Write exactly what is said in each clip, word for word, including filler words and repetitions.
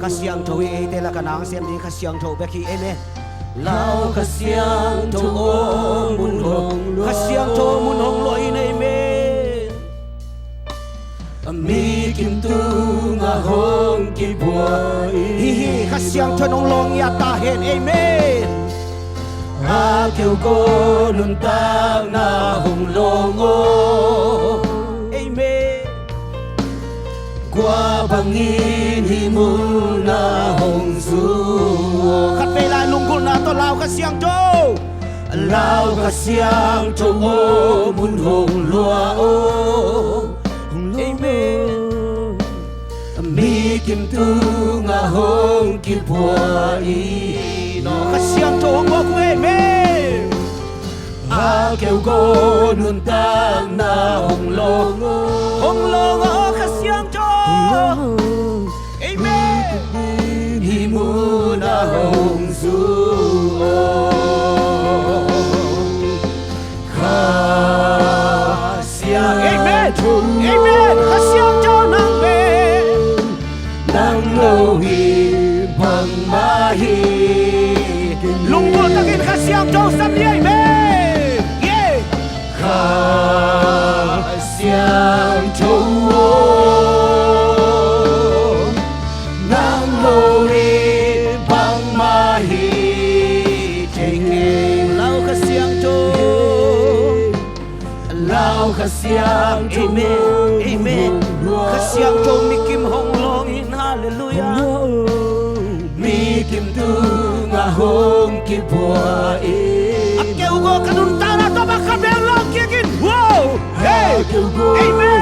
Kha Siangtho hi eite lakah nang sem ding Kha Siangtho bek hi. Amen. Lau Kha Siangtho aw mun hong lua, Kha Siangtho mun hong lua in. Amen. Mi kim tungah hong kibua in. Hi hi, Kha Siangtho in hong lawng ngiat ta hen. Amen. A keu ko nuntakna hong lawng aw. Amen. Kua bangin hih munah hong zu aw. Khatvei lai lunggulhna tawh Lau Kha Siangtho. Lau Kha Siangtho aw mun hong lua aw. Amen. Mi kim tungah hong kibua in. Kha Siangtho hong mawk uh. Amen. A keu ko nuntakna hong lawng aw. Hong lawng aw Kha Siangtho. Amen. Hih munah hong zu aw. Kha Siangtho. Amen. Amen. Kha Siangtho nang pen nang lo hi bangmah hi. Lunggulh takin Kha Siangtho sam ni. Amen. Yeah. Kha Siangtho aw, nang lo hi bangmah hi thei kei. Lau Kha Siangtho. Lau Kha Siangtho. Amen. Amen. Kha Siangtho mi kim hong lawng in. Halleluiah. Mi kim tungah hong kibua in. A keu ko ka nuntakna tawh bang khat bek lawng kik in. Wow. Hey. Amen.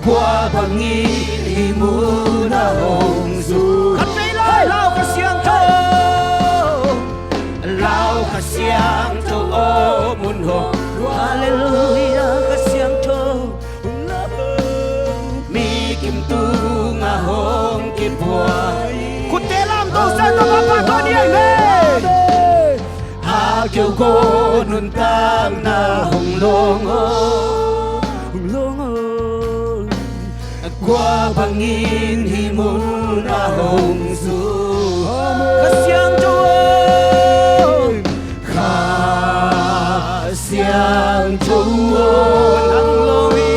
Kua bangin hih munah hong zu. Khatvei lai Lau Kha Siangtho. Lau Kha Siangtho aw mun hong. Halleluiah Kha Siangtho. Mi kim tungah hong kibua. Khutte lam to sa to pa pa to ni. Amen. A keu ko nuntakna hong lawng aw. Hong lawng aw. Kua bangin hih munah hong zu. Kha Siangtho aw. Kha Siangtho aw. Nang lo hi.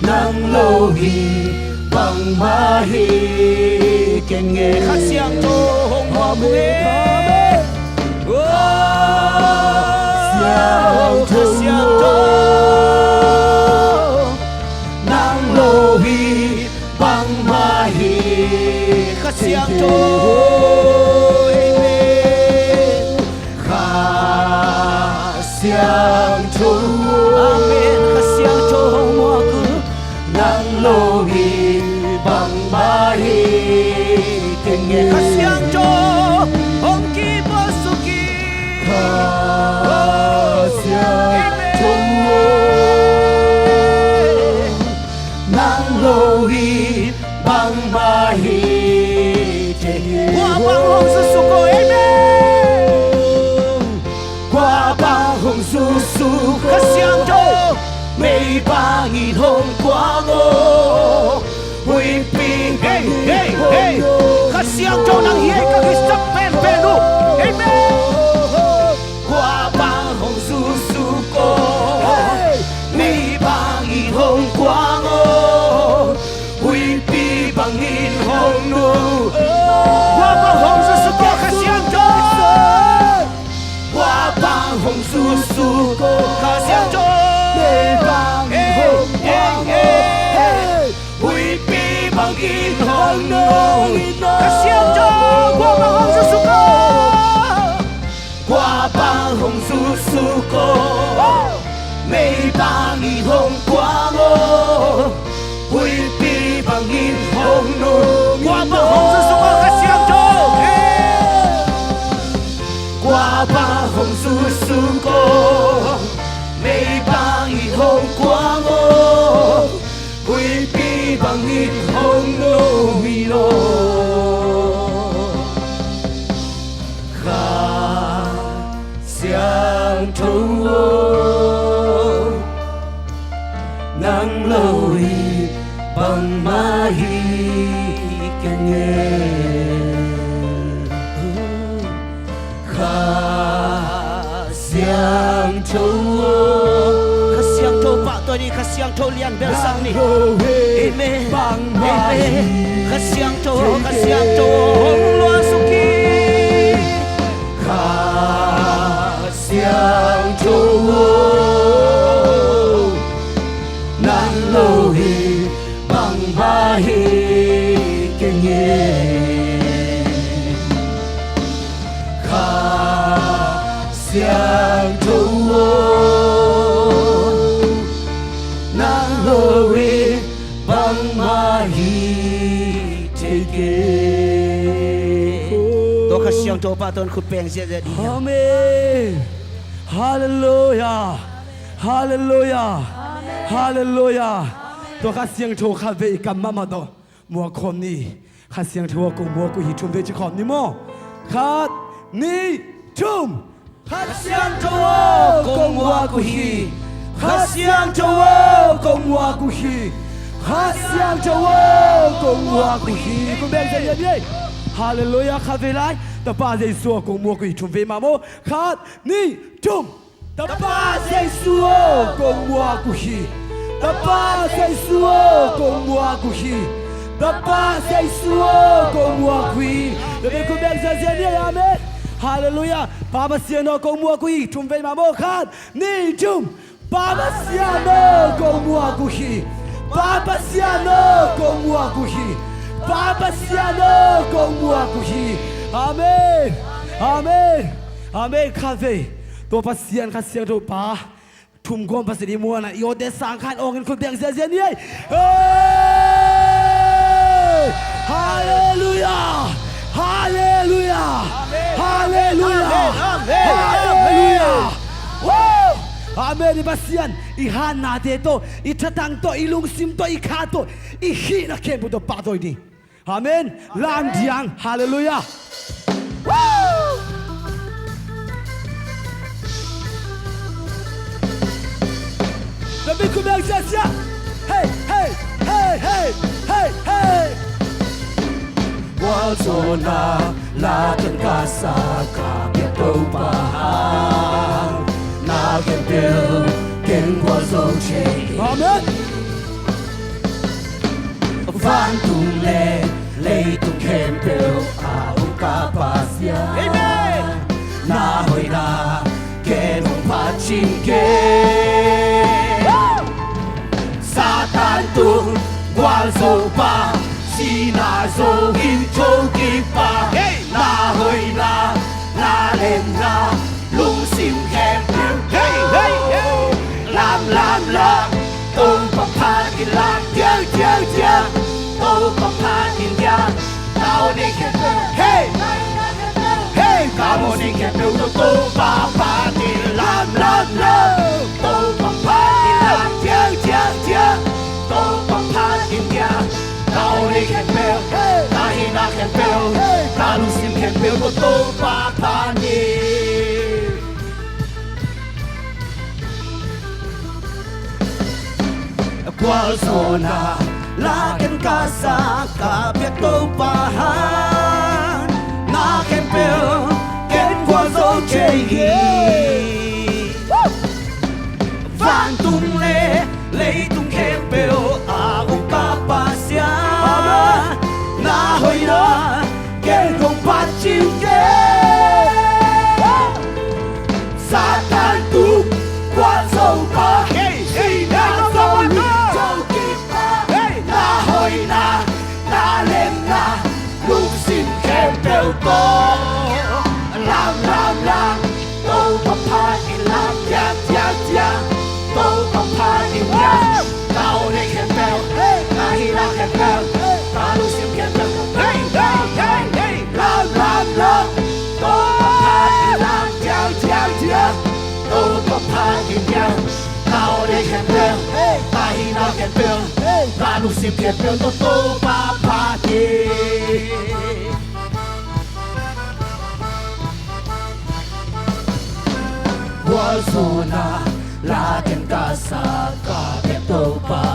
Nang lo hi bangmah hi keng e. Kha Siangtho hong mawk e. Kha Siangtho, Kha Siangtho. Nang lo hi bangmah hi. Kha Siangtho. Amen. Kha Siangtho. Amen. Kha Siangtho hong mawk uh. Nang lo hi bangmah hi keng e. Kha Siangtho hong kibua suk hi. Kha Siangtho. Amen. Nang lo hi bangmah hi thei. Kua bang hong zusuk aw. Amen. Kua bang hong zusuk aw. Kha Siangtho. Mei bangin hong kuang aw. Huipi bangin hong. Hey, hey, hey. Kha Siangtho nang hi ei ka kisap penpen uh. Amen. Kua bang hong zusuk aw. Hey. Mei bangin hong kuang aw. Huipi bangin hong nu. Kua bang hong zusuk aw Kha Siangtho. Kua bang hong zusuk aw Kha Siangtho. Mei bangin hong kuang aw. Huipi bangin hong nu. Kha Siangtho, kua bang hong zusuk aw. Kua bang hong zusuk aw. Mei bangin hong kuang aw. Huipi bangin hong nu. Kua bang hong zusuk aw Kha Siangtho. Kua bang hong zusuk aw. Mei bangin hong kuang aw. Huipi bangin hong nu hi lo. Kha Siangtho aw. Nang lo hi bangmah hi ka ngen. Kha Siangtho aw. Kha Siangtho pahtawi ni, Kha Siangtho lian belsak ni. Amen. Amen. Kha Siangtho aw, Kha Siangtho aw, hong luah suk hi. Kha Siangtho aw, nang lo hi bangmah hi ka ngen. Kha Siangtho aw, nang lo hi bangmah hi thei kei. Tua Kha Siangtho pahtawi in khut beng ziahziah dih. Amen. Halleluiah. Halleluiah. Halleluiah. Tua Kha Siangtho khatvei i kam mahmah tawh muak khawm ni. Kha Siangtho aw kong muak uh hi, thum vei ci khawm ni maw. Khat, nih, thum. Kha Siangtho aw kong muak uh hi. Kha Siangtho aw kong muak uh hi. Kha Siangtho aw kong muak uh hi. Khut beng ziahziah ni. Halleluiah. Khatvei lai. Tapa Jesu aw kong muak uh hi, thum vei mah maw. Khat, nih, thum. Tapa Jesu aw kong muak uh hi. Tapa Jesu aw kong muak uh hi. Tapa Jesu aw kong muak uh hi. Tua pen khut beng ziahziah ni. Amen. Halleluiah. Pa Pasian aw kong muak uh hi, thum vei mah maw. Khat, nih, thum. Pa Pasian aw kong muak uh hi. Pa Pasian aw kong muak uh hi. Pa Pasian aw kong muak uh hi. Amen. Amen. Amen. Khatvei. Tua Pasian Kha Siangtho pa thum gawm Pasian i muanna i awte sang khan awngin khut beng ziahziah ni ei. Hey! Halleluiah! Halleluiah! Halleluiah! Halleluiah! Woo! Amen. I Pasian i hatnate tawh, i thatang tawh, i lungsim tawh, i kha tawh, i hihna khempeuh tawh pahtawi ni. Amen. Lamdiang. Halleluiah. Woo! Tua pen khut beng ziahziah. Hey, hey, hey, hey, hey, hey. Gualzawhna la ken ka sa, ka biak Topa hang, na khempeuh ken gualzo thei. Amen. Vantung le leitung khempeuh a um ka Pasian. Amen. Na hoihna ken hong phat cing kei. Woo! Satan tung gualzopa, sihna zo in thokikpa. Hey! Na hoihna, na lemna, lungsim khempeuh. Hey, hey, hey. Lam, lam, lam. Topa phat in lam, tiang, tiang, tiang. Topa phat in tiang. Tau nei khempeuh. Hey. Hey, ka mawhna khempeuh tawh Topa phat in lam, lam, lam. Topa phat in lam, tiang, tiang, tiang. Topa phat in tiang. Tau nei khempeuh, hey, ka hihna khempeuh, hey, ka lungsim khempeuh tawh Topa phat ni. Gualzawhna la ken ka sa, ka biak Topa hang, na khempeuh ken gualzo thei hi. Vantung le leitung khempeuh a um ka Pasian. Amen. Na hoihna ken hong phat cing kei. Satan tung gualzopa, hey, sihna zo in thokikpa, hey, na hoihna, na lemna, lungsim khempeuh tawh. Lam, lam, lam. Topa phat in lam, tiang, tiang, tiang. Topa phat in tiang. Tau nei khempeuh, hey, ka hihna khempeuh, hey, ka lungsim khempeuh. Hey, hey, hey, hey. Lam, lam, lam. Topa phat in lam, tiang, tiang, tiang. Topa phat in tiang. Tau nei khempeuh, hey, ka hihna khempeuh, hey, ka lungsim khempeuh tawh Topa phat ni. Gualzawhna la ken ka sa, ka biak Topa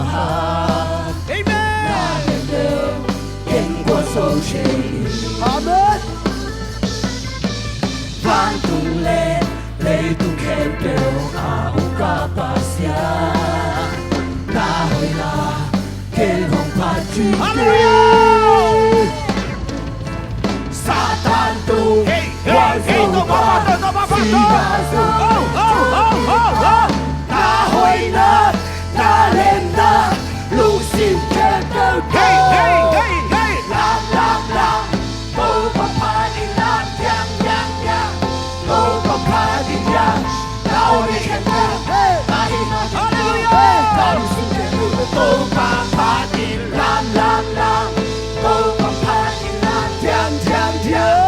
Na hoihna, na lenna, lungsim khempeuh tawh. Lam, lam, lam. Topa phat in lam, thiang, thiang, thiang. Topa phat in lam. Na aw nei khempeuh, na hihna khempeuh, na lungsim khempeuh tawh Topa phat in lam, lam, lam. Topa phat in lam, thiang, thiang, thiang.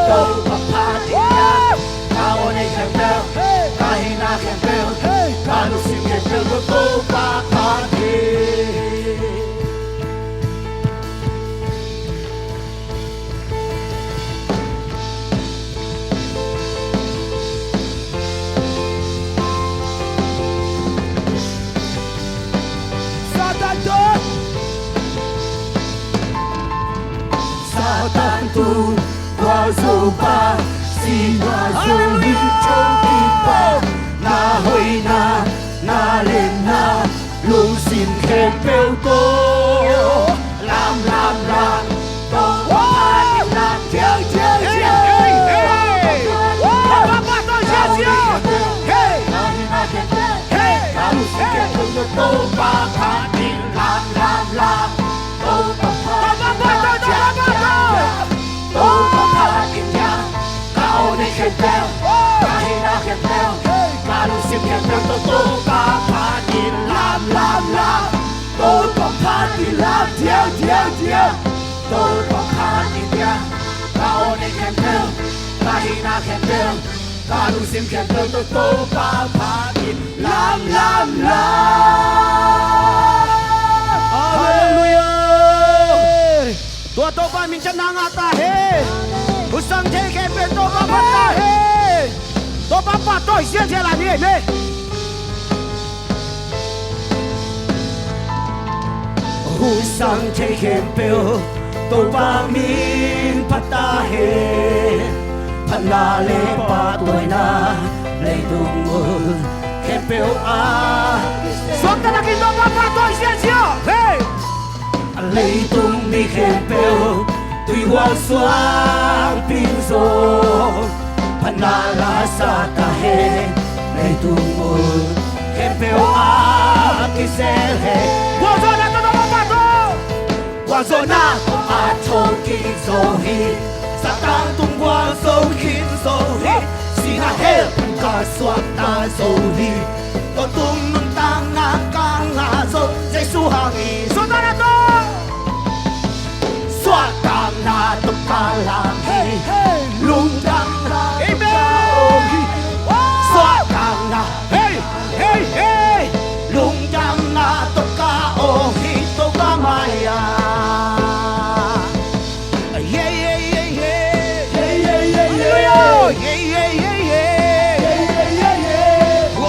Topa phat in lam. Na aw nei khempeuh, na hihna khempeuh, na lungsim khempeuh tawh Topa phat in. Satan tung, Satan tung, gualzo pa, si gualzo hi, choki pa, na hoihna, na lenna, lungsim khempeuh tawh. Lam, lam, lam. Topa phat in lam, thiang, thiang, thiang. Hey, hey, hey. Topa phat in lam, thiang, thiang. Hey. Hey. Hey. Topa phat in lam, lam, lam. Topa phat in lam, thiang, thiang, thiang. Topa phat in lam. Na aw nei khempeuh, na hihna khempeuh, na lungsim khempeuh tawh Topa phat in lam, lam, lam. Topa phat in lam, thiang, thiang, thiang. Topa phat in lam. Na aw nei khempeuh, na hihna khempeuh, na lungsim khempeuh tawh Topa phat in lam, lam, lam. Halleluiah. Tua Topa minthanna ngah ta hen. Husang thei khempeuh Topa phat ta hen. Topa pahtawi ziahziah lai ni, amen. Husang thei khempeuh Topa min phat ta hen. Phatna le pahtawina leitung mun khempeuh ah. Suakta takin Topa pahtawi ziahziah. Hey! Leitung mi khempeuh tuihual suang pin zong phatna la sa ta hen. Leitung mun khempeuh ah kisel hen. Gualzawhna tawh Topa pahtawi. Gualzawhna tawh a thokik zo hi. Satan tung gualzo khin zo hi. Sihna hell tangka suakta zo hi. Tua tung nuntakna ka ngah zo Jesu hang hi. Suahtakna tawh, suahtakna tawh ka lang hi. Lungdamna tawh ka aw hi. Suahtakna, hey, hey, hey. Lungdamna tawh ka aw hi Topa mai-ah. Yeah, yeah, yeah, yeah. Yeah, yeah, yeah, yeah. Halleluiah. Yeah, yeah, yeah, yeah. Yeah, yeah, yeah, yeah. Oh,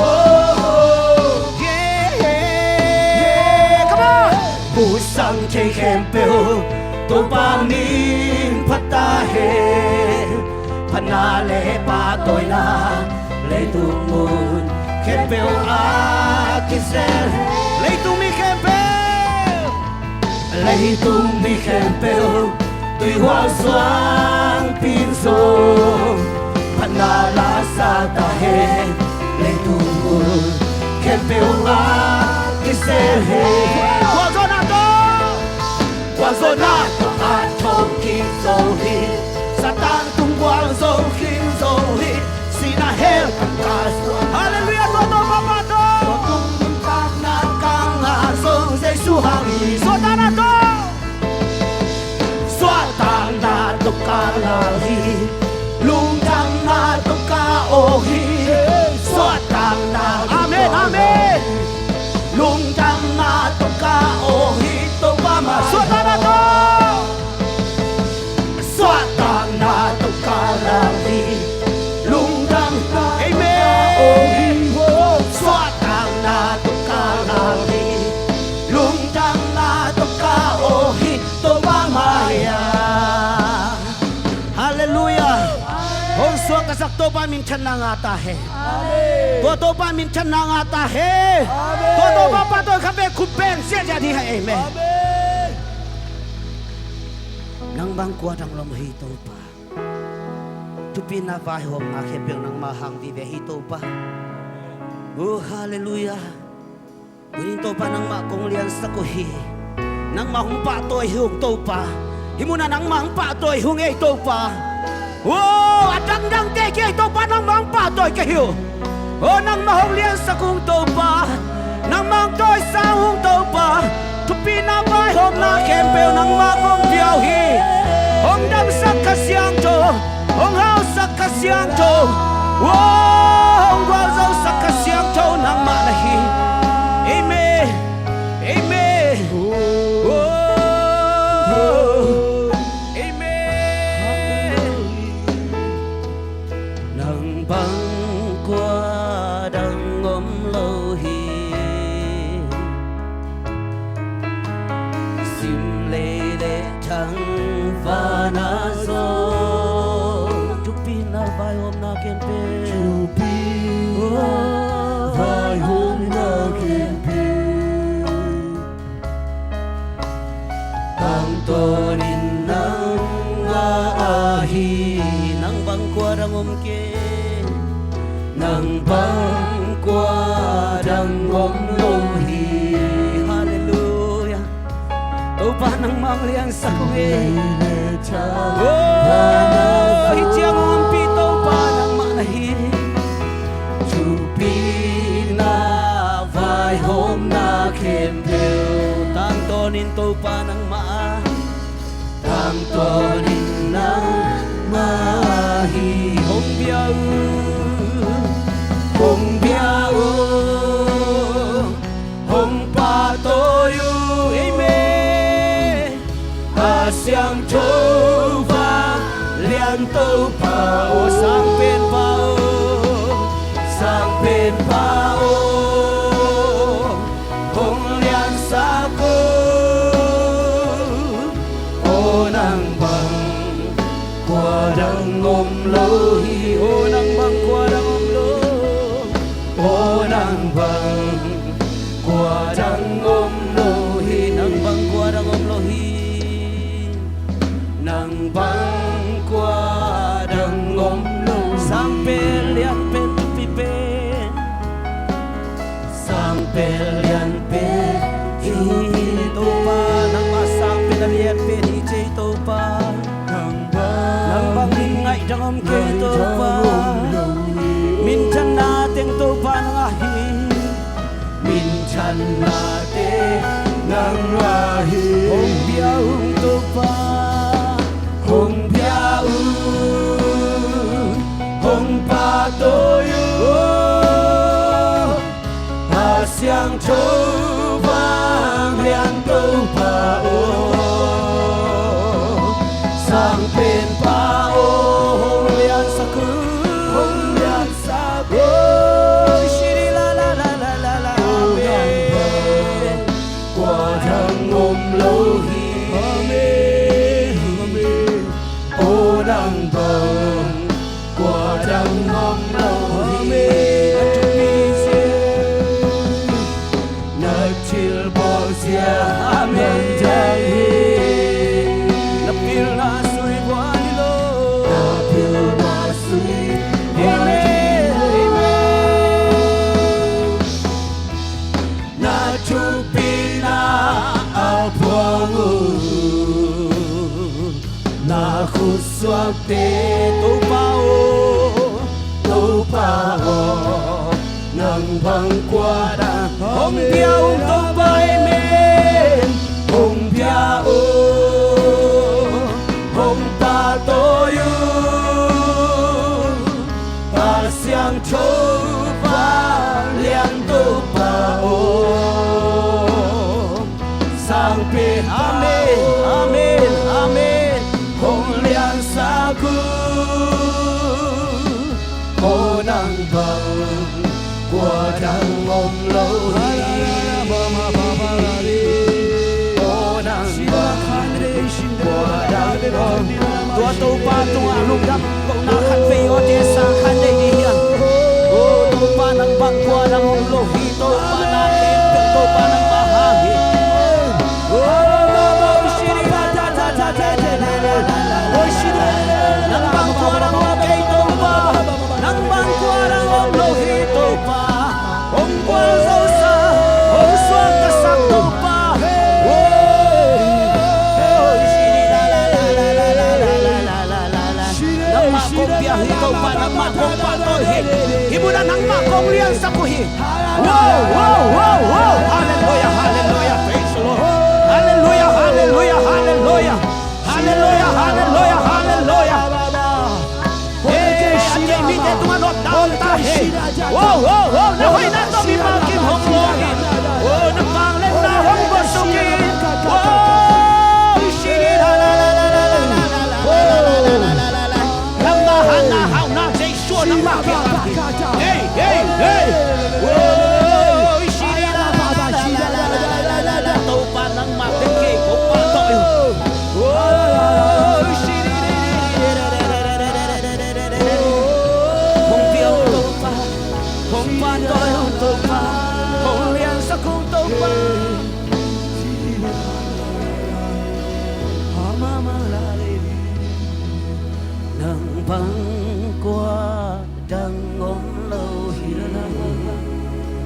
oh, oh. Yeah, yeah. Come on. Husang thei khempeuh Topa min phat ta hen. Phatna le pahtawina leitung mun khempeuh ah kisel hen. Leitung mi khempeuh, leitung mi khempeuh tuihual suang pin zong phatna la sa ta hen. Leitung mun khempeuh ah kisel hen. Gualzawhna tawh, gualzawhna tawh a thokik zo hi. Satan tung gualzo khin zo hi. Sihna hell tangka suak. Halleluiah, tua Topa pahtawi. Tua tung nuntakna ka ngah zo Jesu hang hi. Suahtakna tawh, suahtakna tawh ka lang hi. Lungdamna tawh ka aw hi. Suahtakna tawh ka lang hi. Amen, amen. Lungdamna tawh ka aw hi Topa mai-ah. Suahtakna tawh, suahtakna tawh ka lang hi. Lungdamna tawh ka aw hi. Amen. Suahtakna tawh ka lang hi. Lungdamna tawh ka aw hi Topa mai-ah. Halleluiah. Hong suaktasak Topa minthanna ngah ta hen. Amen. Tua Topa minthanna ngah ta hen. Amen. Tua Topa pahtawi khat vei khut beng ziahziah ding hi. Amen. Amen. Nang bang kua dang lom hi Topa. Thupina vaihawmna khempeuh nangmah hang vive hi Topa. Oh, halleluiah. Tunin Topa nangmah kong liansak uh hi. Nangmah hong pahtawi hi ung Topa. Hih munah nangmah hong pahtawi hi ung ei Topa. Oh, a dangdang teh kei Topa nangmah hong pahtawi kei hi uh. Oh, nangmah hong liansak ung Topa. Nangmah hong tawisang ung Topa. Thupina vaihawmna khempeuh nangmah kong pia uh hi. Hong damsak Kha Siangtho, hong hausak Kha Siangtho, oh, hong gualzosak Kha Siangtho nangmah na hi. Amen. Amen. Oh, amen. Nang bang kua dang om lo hi. Sim lei le thang vana zo. Thupina vaihawmna khempeuh. Thupina vaihawmna khempeuh. Tangtawnin nang ahi. Nang bang kua dang om kei. Nang bang kua dang om lo hi. Halleluiah. Topa nangmah hong liansak ung ei. Oh, hih ciang hong ompih Topa nangmah na hi. Thupina vaihawmna khempeuh. Tangtawnin Topa nangmah a. Tangtawnin nangmah hi. Hong bia uh. Hong bia uh. Hong pahtawi uh. Amen. A siangtho vanglian Topa aw. Sangpenpa aw. Sangpenpa aw. Hong liansak uh. Aw nang bang kua dang om lo hi. Aw nang bang kua dang om lo. Aw nang bang kua dang om lo hi. Nang bang kua dang om lo hi. Nang bang kua dang om lo. Sangpen lianpen thupi pen. Sangpen lianpen thupi pen. Topa nangmah sangpen a lianpen hi ci ei Topa. Nang bang min ngaih dang om kei Topa. Minthanna teng Topa nang ahi. Minthanna teng nang ahi. Hong bia ung Topa. Hong bia ung. Hong pahtawi ung. A siangtho vanglian Topa aw. Sangpenpa aw. Hong liansak uh. Hong liansak uh. Shiri la la la la la la. Amen. Kua dang om lo hi. Amen. Amen. Aw nang bang kua dang om lo hi. Amen. Na thilbawl zia. Amen. Nang dang hi. Na pilna sui buai lo. Na pilna sui buai lo. Amen. Amen. Na thupina a phuang uh. Na khutsuakte Topa aw, Topa aw, nang bang kua dang. Hong bia ung Topa, amen. Hong bia ung, hong pahtawi ung. A siangtho vanglian Topa aw. Sangpen, amen, amen, amen. Hong liansak uh. Aw nang bang kua dang om lo hi. Aw nang bang kua dang om. Tua Topa tungah lungdam kohna khatvei awte sang khan nei ding hi hang. Aw Topa nang bang kua dang om lo hi. Topa na khempeuh Topa nangmah hang hi. Aw Topa nang bang kua dang om kei. Nangmah kong liansak uh hi. Wow, wow, wow, wow. Halleluiah, halleluiah. Praise the Lord. Halleluiah, halleluiah, halleluiah. Halleluiah, halleluiah, halleluiah. Hey, a kei mite tungah nopna om ta hen. Wow, wow, wow. Na hoihna tawh mipa kim hong lawng in. Oh, na vangliatna hong buaksuk in. Wow. Nangmah hanna hauhna Jesu nangmah kiang. Hey, hey, hey. Topa nangmah bek hi, Topa tawh. Hong pia un Topa, hong pahtawi un Topa, hong liansak un Topa. Nang bang kua dang om lo hi.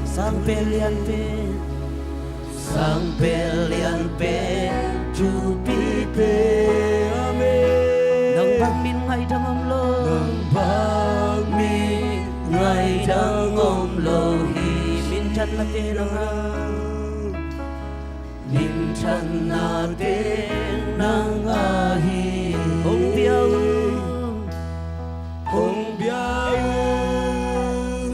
Sang pen lian pen, sang pen lian pen, thupite. Amen. Nang bang min ngaidang om lo, nang bang min ngaidang om lo hi. Minthanna te nang a, minthanna te nang ahi. Hong pia un, hong pia un,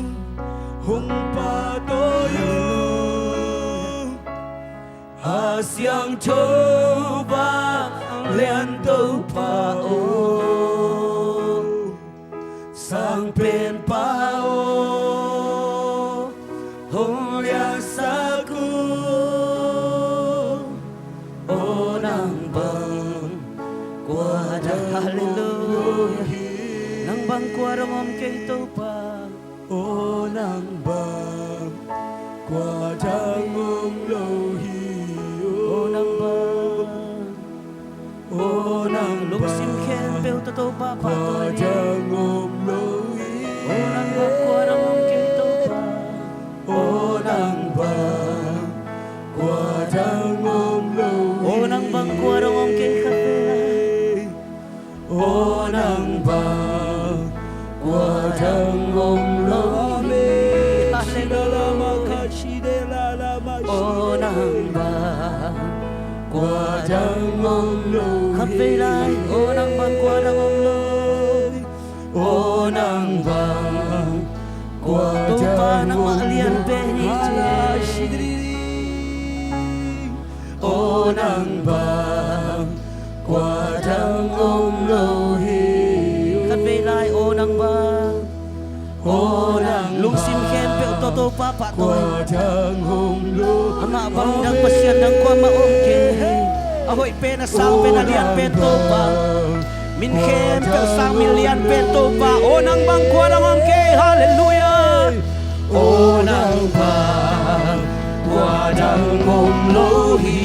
hong pahtawi un. A siangtho vanglian Topa aw, sang pen Pa aw, hong liansak un. Aw nang bang kua dang om lo hi. Nang bang kua dang om kei Topa. Aw nang bang kua dang om lo hi. Aw nang bang. Aw nang bang. Lungsim khempeuh tawh Topa pahtawi ni. Aw nang bang kua dang om kei Topa. Aw nang bang kua dang om lo hi. Aw nang bang kua dang om kei khat ve. Aw nang bang kua dang om lo hi. Aw nang bang kua dang om lo hi. Khat vei lai. Aw nang bang kua dang om lo hi. Aw nang bang kua dang om lo hi. Topa nangmah lian pen hi ci. Aw nang bang kua dang om lo hi. Khat vei lai. Aw nang bang. Aw nang bang. Lungsim khempeuh tawh Topa pahtawi. Kua dang om lo. Amah bang dang Pasian dang kuamah om kei. A hoih pen, a sang pen, a lian pen Topa. Min khempeuh sang, min lian pen Topa. Aw nang bang kua dang om kei. Halleluiah. Aw nang bang kua dang om lo hi.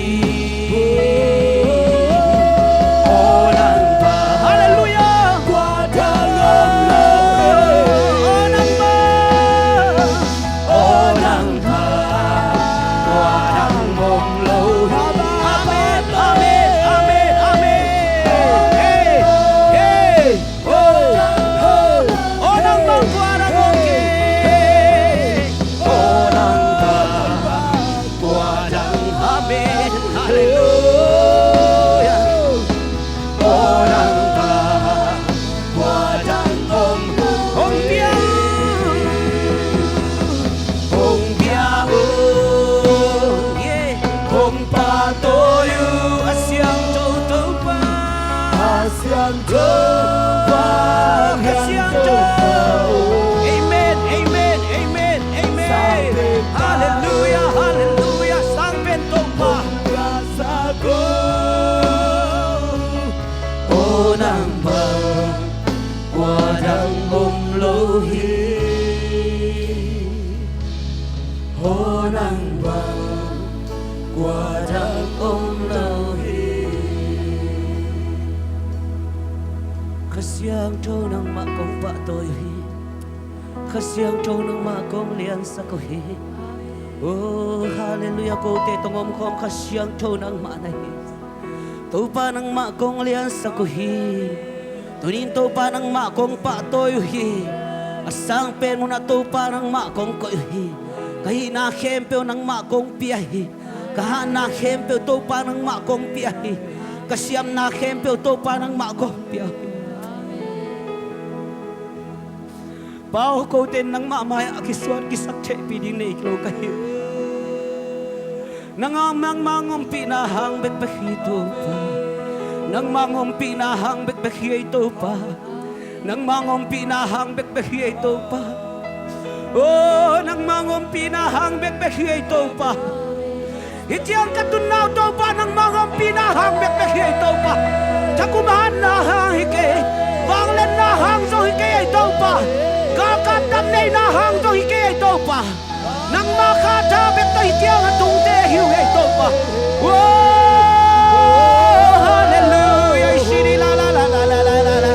Aw nang bang. Halleluiah. Kua dang om lo hi. Aw nang bang. Aw nang bang kua dang om lo hi. Amen, amen, amen, amen. Hey, hey. Aw nang bang kua dang om kei. Aw nang bang kua dang. Amen. Halleluiah. Aw nang bang kua dang om. Hong pia. Hong pia un. Yeah. Hong pahtawi un. A siangtho Topa. A siangtho Topa. A siangtho. Amen, amen, amen, amen. Halleluiah, halleluiah. Sang pen Topa. Aw nang bang kua dang om lo hi. Aw nang bang kua dang om lo hi. Kha Siangtho nangmah kong pahtawi uh hi. Kha Siangtho nangmah kong liansak uh hi. Oh, halleluiah, kote tawh om khawm Kha Siangtho nangmah na hi. Topa nangmah kong liansak uh hi. Tuni-in Topa nangmah kong pahtawi uh hi. A sang pen munah Topa nangmah kong koih uh hi. Ka hihna khempeuh nangmah kong pia hi. Ka hatna khempeuh Topa nangmah kong pia hi. Ka siamna khempeuh Topa nangmah kong pia hi. Pa aw, kote in nangmah mai-ah kisuan kisak thehpih ding nei lo ka hi. Nangmah, nangmah ngompihna hang bekbek hi Topa. Nangmah ngompihna hang bekbek hi ei Topa. Nangmah ngompihna hang bekbek hi ei Topa. Oh, nangmah ngompihna hang bekbek hi ei Topa. Hih ciang ka tunna uh Topa, nangmah ngompihna hang bekbek hi ei Topa. Thakum hatna hang hi kei. Vangliatna hang zong hi kei ei Topa. Galkap damneihna hang zong hi kei ei Topa. Nangmah kha tha bek tawh hih ciang a tungte hi uh ei Topa. Oh, hallelujah. Shiri la la la la la la la la.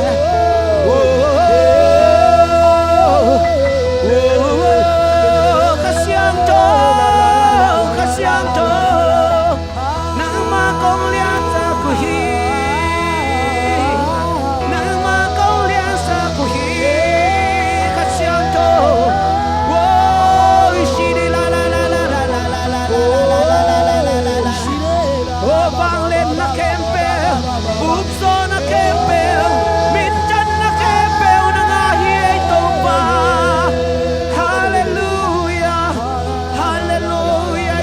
Oh, oh, oh, Kha Siangtho, Kha Siangtho. Nangmah kong liansak uh hi. Nangmah kong liansak uh hi. Kha Siangtho. Woi, shiri la la la la la. Oh, vangliatna khempeuh, upzawhna khempeuh, minthanna khempeuh nang a hi ei Topa. Hallelujah. Hallelujah.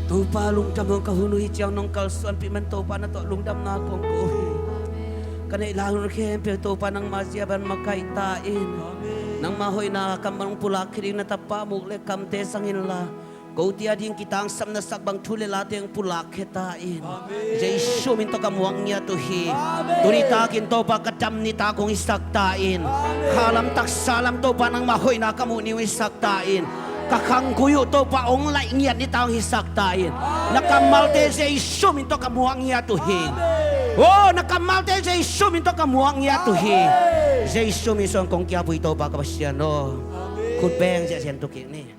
Topa, lungdam hong ka hun uh hi ciang nong kalsuanpih man Topa, na tawh lungdamna kong ko uh hi. Ka neih lai hun khempeuh Topa nangma zia ban makaih ta in. Nangma hoihna kammal hong pulak khia ding na tapa muk le kamte zang inla, kote a ding kitangsapna sak bang thu le late hong pulak khia ta in. Jesu min tawh ka muak ngiat uh hi. Tuni takin Topa ka dam nitak hong hisak ta in. Khalam taksalam Topa nangma hoihna ka muh ni hong hisak ta in. Ka khangkui uh Topa hong laih ngiat nitak hong hisak ta in. Na kammalte Jesu min tawh ka muak ngiat uh hi. Oh, na kammalte Jesu min tawh ka muak ngiat uh hi. Jesu min suang kong kiap uh hi Topa ka Pasian aw. Khut beng ziahziah tu kik ni.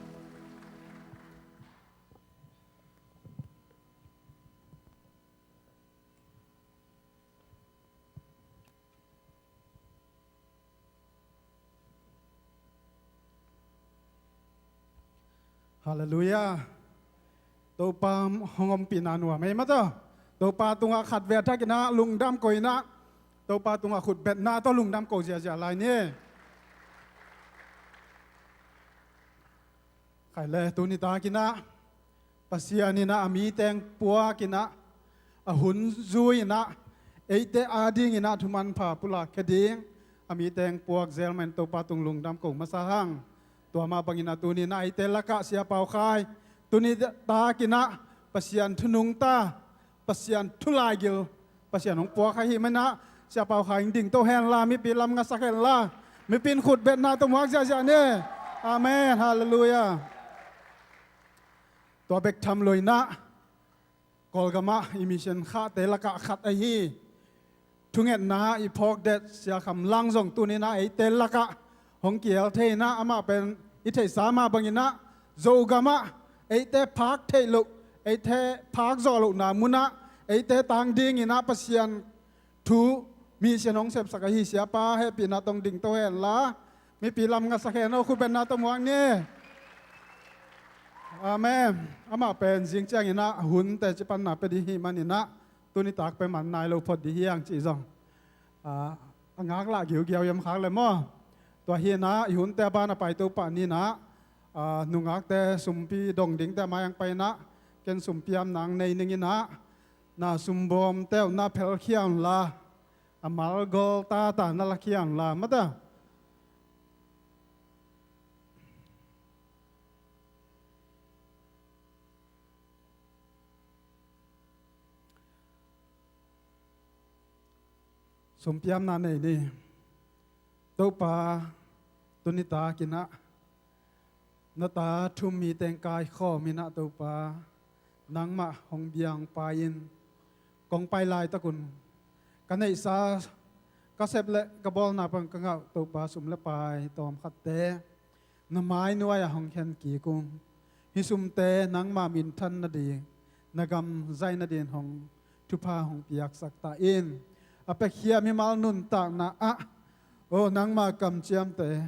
Halleluiah. Topa hong ompihna nuam ei mataw. Topa tungah khatvei a thakin ah lungdam ko in ah, Topa tungah khutbetna tawh lungdam ko ziahziah lai ni. Khai le tuni takin ah Pasian in ah a mi teng puak in ah, a hun zui in ah, eite ading in ah thumanpha pulak khia ding a mi teng puak zel man Topa tung lungdam ko masa hang. Tua mah bangin ah tuni in ah eite lakah Sia Pau Khai, tuni takin ah Pasian thu nungta, Pasian thu laigil, Pasian hong puak ahi man ah, Sia Pau Khai in dingto henla, mipi lam ngasak henla, mipi in khutbetna tawh muak ziahziah ni. Amen. Halleluiah. Tua bek tham lo in ah Kawlgamah i mission khahte lakah khat ahi thungetna i phawkdet Sia Kham Lang zong tuni in ah eite lakah hong kiel thei in ah, amah pen i theihsa mah bangin ah Zogamah eite phak theih loh, eite phak zawh lohna munah eite tang dingin ah Pasian thu mission hong sepsak ahi Siapa hehpihna tawh dingto henla, mipi lam ngasak hen aw, khutbetna tawh muak ni. Amen. Amah pen zing ciangin ah a hun teci panna pia ding hi manin ah tuni tak pia man nai lo phot ding hi hang cih zong, ah, a ngaklah giugiau hiam khak le maw. Tua hi in ah i hunte a ban a paito pah ni in ah, ah, nungakte sumpi dong dingte a mai hong pai in ah, ken sumpiam nang nei ning in ah, na sumbawmte uh na phelkhia unla, a malgol tata na lakhia unla mata. Sumpiamna nei ni. Topa, tuni takin ah na ta thum mi teng kaikhawm in ah Topa, nangmah hong biang pai in, kong pai laitakun ka neihsa, ka sep le ka bawlna pan ka ngah Topa sum le pai tawmkhatte na mai nuai-ah hong khen kik ung. Hih sumte nangmah minthan nading, na gam zaih nading hong thupha hong piaksak ta in. A piakhia mimal nuntakna ah, aw, nangma kamciamte,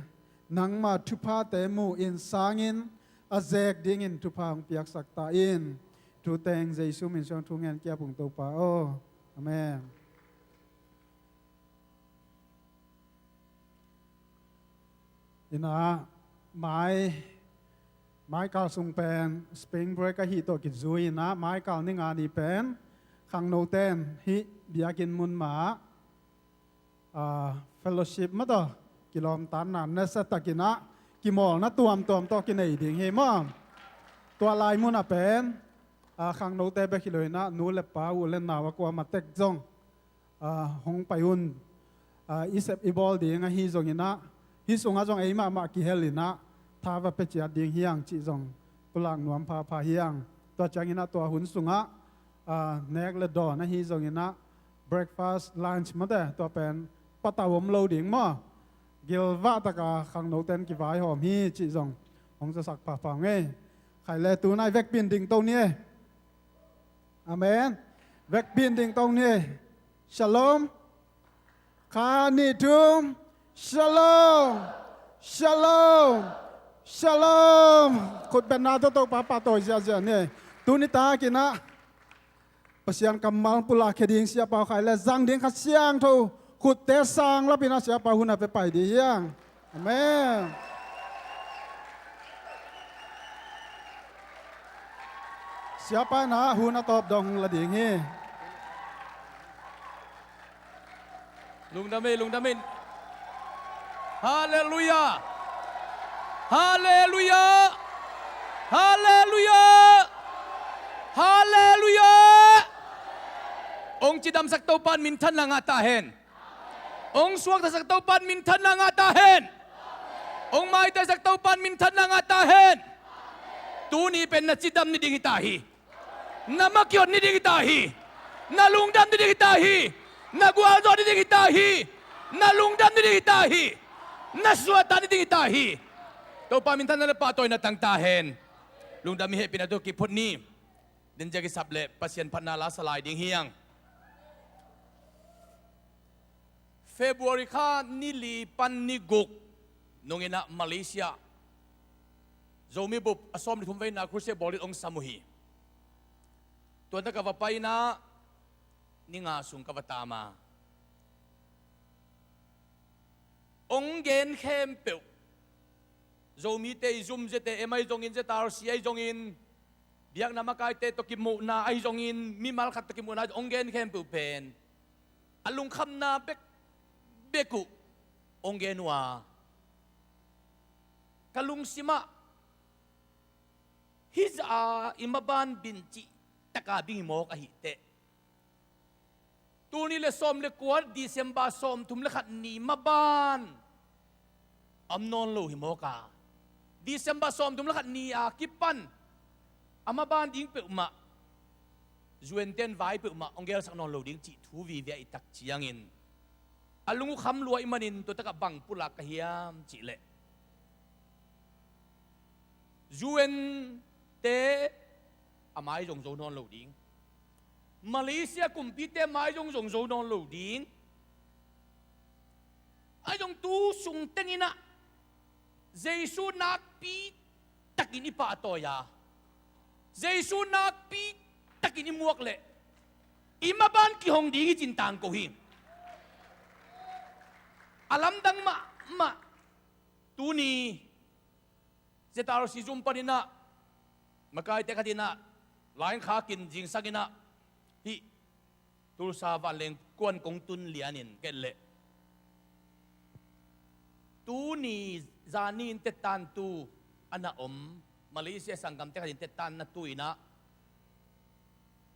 nangma thuphate mu in sangin a zek dingin thupha hong piaksak ta in. Thuteng Jesu min suang thu ngen kia pung Topa aw. Amen. Ina, mai, mai kal sung pen spring break ahi tawh kizui ina, mai kal ni nga ni pen khangno ten hih biakinn mun ma, ah, fellowship ma tawh kilawmtatna nasa takin ah kimawlna tuamtuam tawh kinei ding hi maw. Tua lai mun ah pen, ah, khangnote bek hi lo ina, nu le pa, u le nau a kuama tek zong, ah, hong pai un, ah, i sep i bawl ding ahi zongin ah, hih sungah zong ei mahmah kihel in ah, tha va pia ciat ding hi hang cih zong pulak nuam phapha hi hang. Tua ciangin ah tua hun sungah, ah, nek le dawn ahi zongin ah, breakfast, lunch mate, tua pen patau om lo ding maw. Gilvah taka khangnoten kivaihawm hi cih zong hong zasak phapha ung ei. Khai le tunai vekpi in ding to ni ei. Amen. Vekpi in ding to ni. Shalom. Khat, nih, thum. Shalom. Shalom. Shalom. Khut betna tawh Topa pahtawi ziahziah ni. Tuni takin ah Pasian kammal pulak khia ding siapa khai le zang ding Kha Siangtho khutte sang lapin ah siapa hun a pe pai ding hi hang. Amen. Siapa in ah hun a tawp dong la ding hi. Lungdam ei, lungdam ei. Halleluiah. Halleluiah. Halleluiah. Halleluiah. Hong cidamsak Topa in minthanna ngah ta hen. Hong suaktasak Topa in minthanna ngah ta hen. Hong maitaisak Topa in minthanna ngah ta hen. Tuni pen na cidam ni ding hi ta hi. Na makiot ni ding hi ta hi. Na lungdam ni ding hi ta hi. Na gualzawh ni ding hi ta hi. Na lungdam ni ding hi ta hi. Na suahtak ni ding hi ta hi. Topa minthanna le pahtawina tang ta hen. Lungdam i hehpihna tawh kiphut ni. Denziak i sap le Pasian phatna la sa lai ding hi hang. February kha ni li pan ni guk nungin ah Malaysia Zomi bup a sawm le thum veina crusade bawl in hong sam uh hi. Tuan tak ka va pai in ah ni nga sung ka va tam a, hong gen khempeuh, Zomite i zum Z A M ahi zongin, Z R C ahi zongin, biakna makaite tawh kimuhna ahi zongin, mimal khat tawh kimuhna ahi zong, hong gen khempeuh pen a lungkhamna bekbek uh hong gen uh a, ka lungsim ah hih zah a i maban bin cih taka bing hi mawk ahih teh, tul nih le sawm le kua December sawmthum le khat ni maban a om nawn lo hi mawk a, December sawmthum le khat ni a kipan a maban ding peuhmah, U N ten vai peuhmah hong gelsak nawn lo ding cih thu vive ahih tak ciangin, a lung uh kham lua ahih manin tua takah bang pulak ka hiam cih leh, U N te a mai zong zo nawn lo ding, Malaysia kumpite mai zong zong zo nawn lo ding. Ahi zong tu sung teng in ah Jesu nakpi takin i pahtawi a, Jesu nakpi takin i muak leh i maban kihong ding i cin tangko hi. A lamdang mahmah tuni Z R C zum panin ah makaite khat in ah line khakin zingsang in ah hih Tulsa vanleng kuan kong tun lianin ka et leh, tuni zani in tettantu a na om Malaysia sanggamte khat in tettanna tu in ah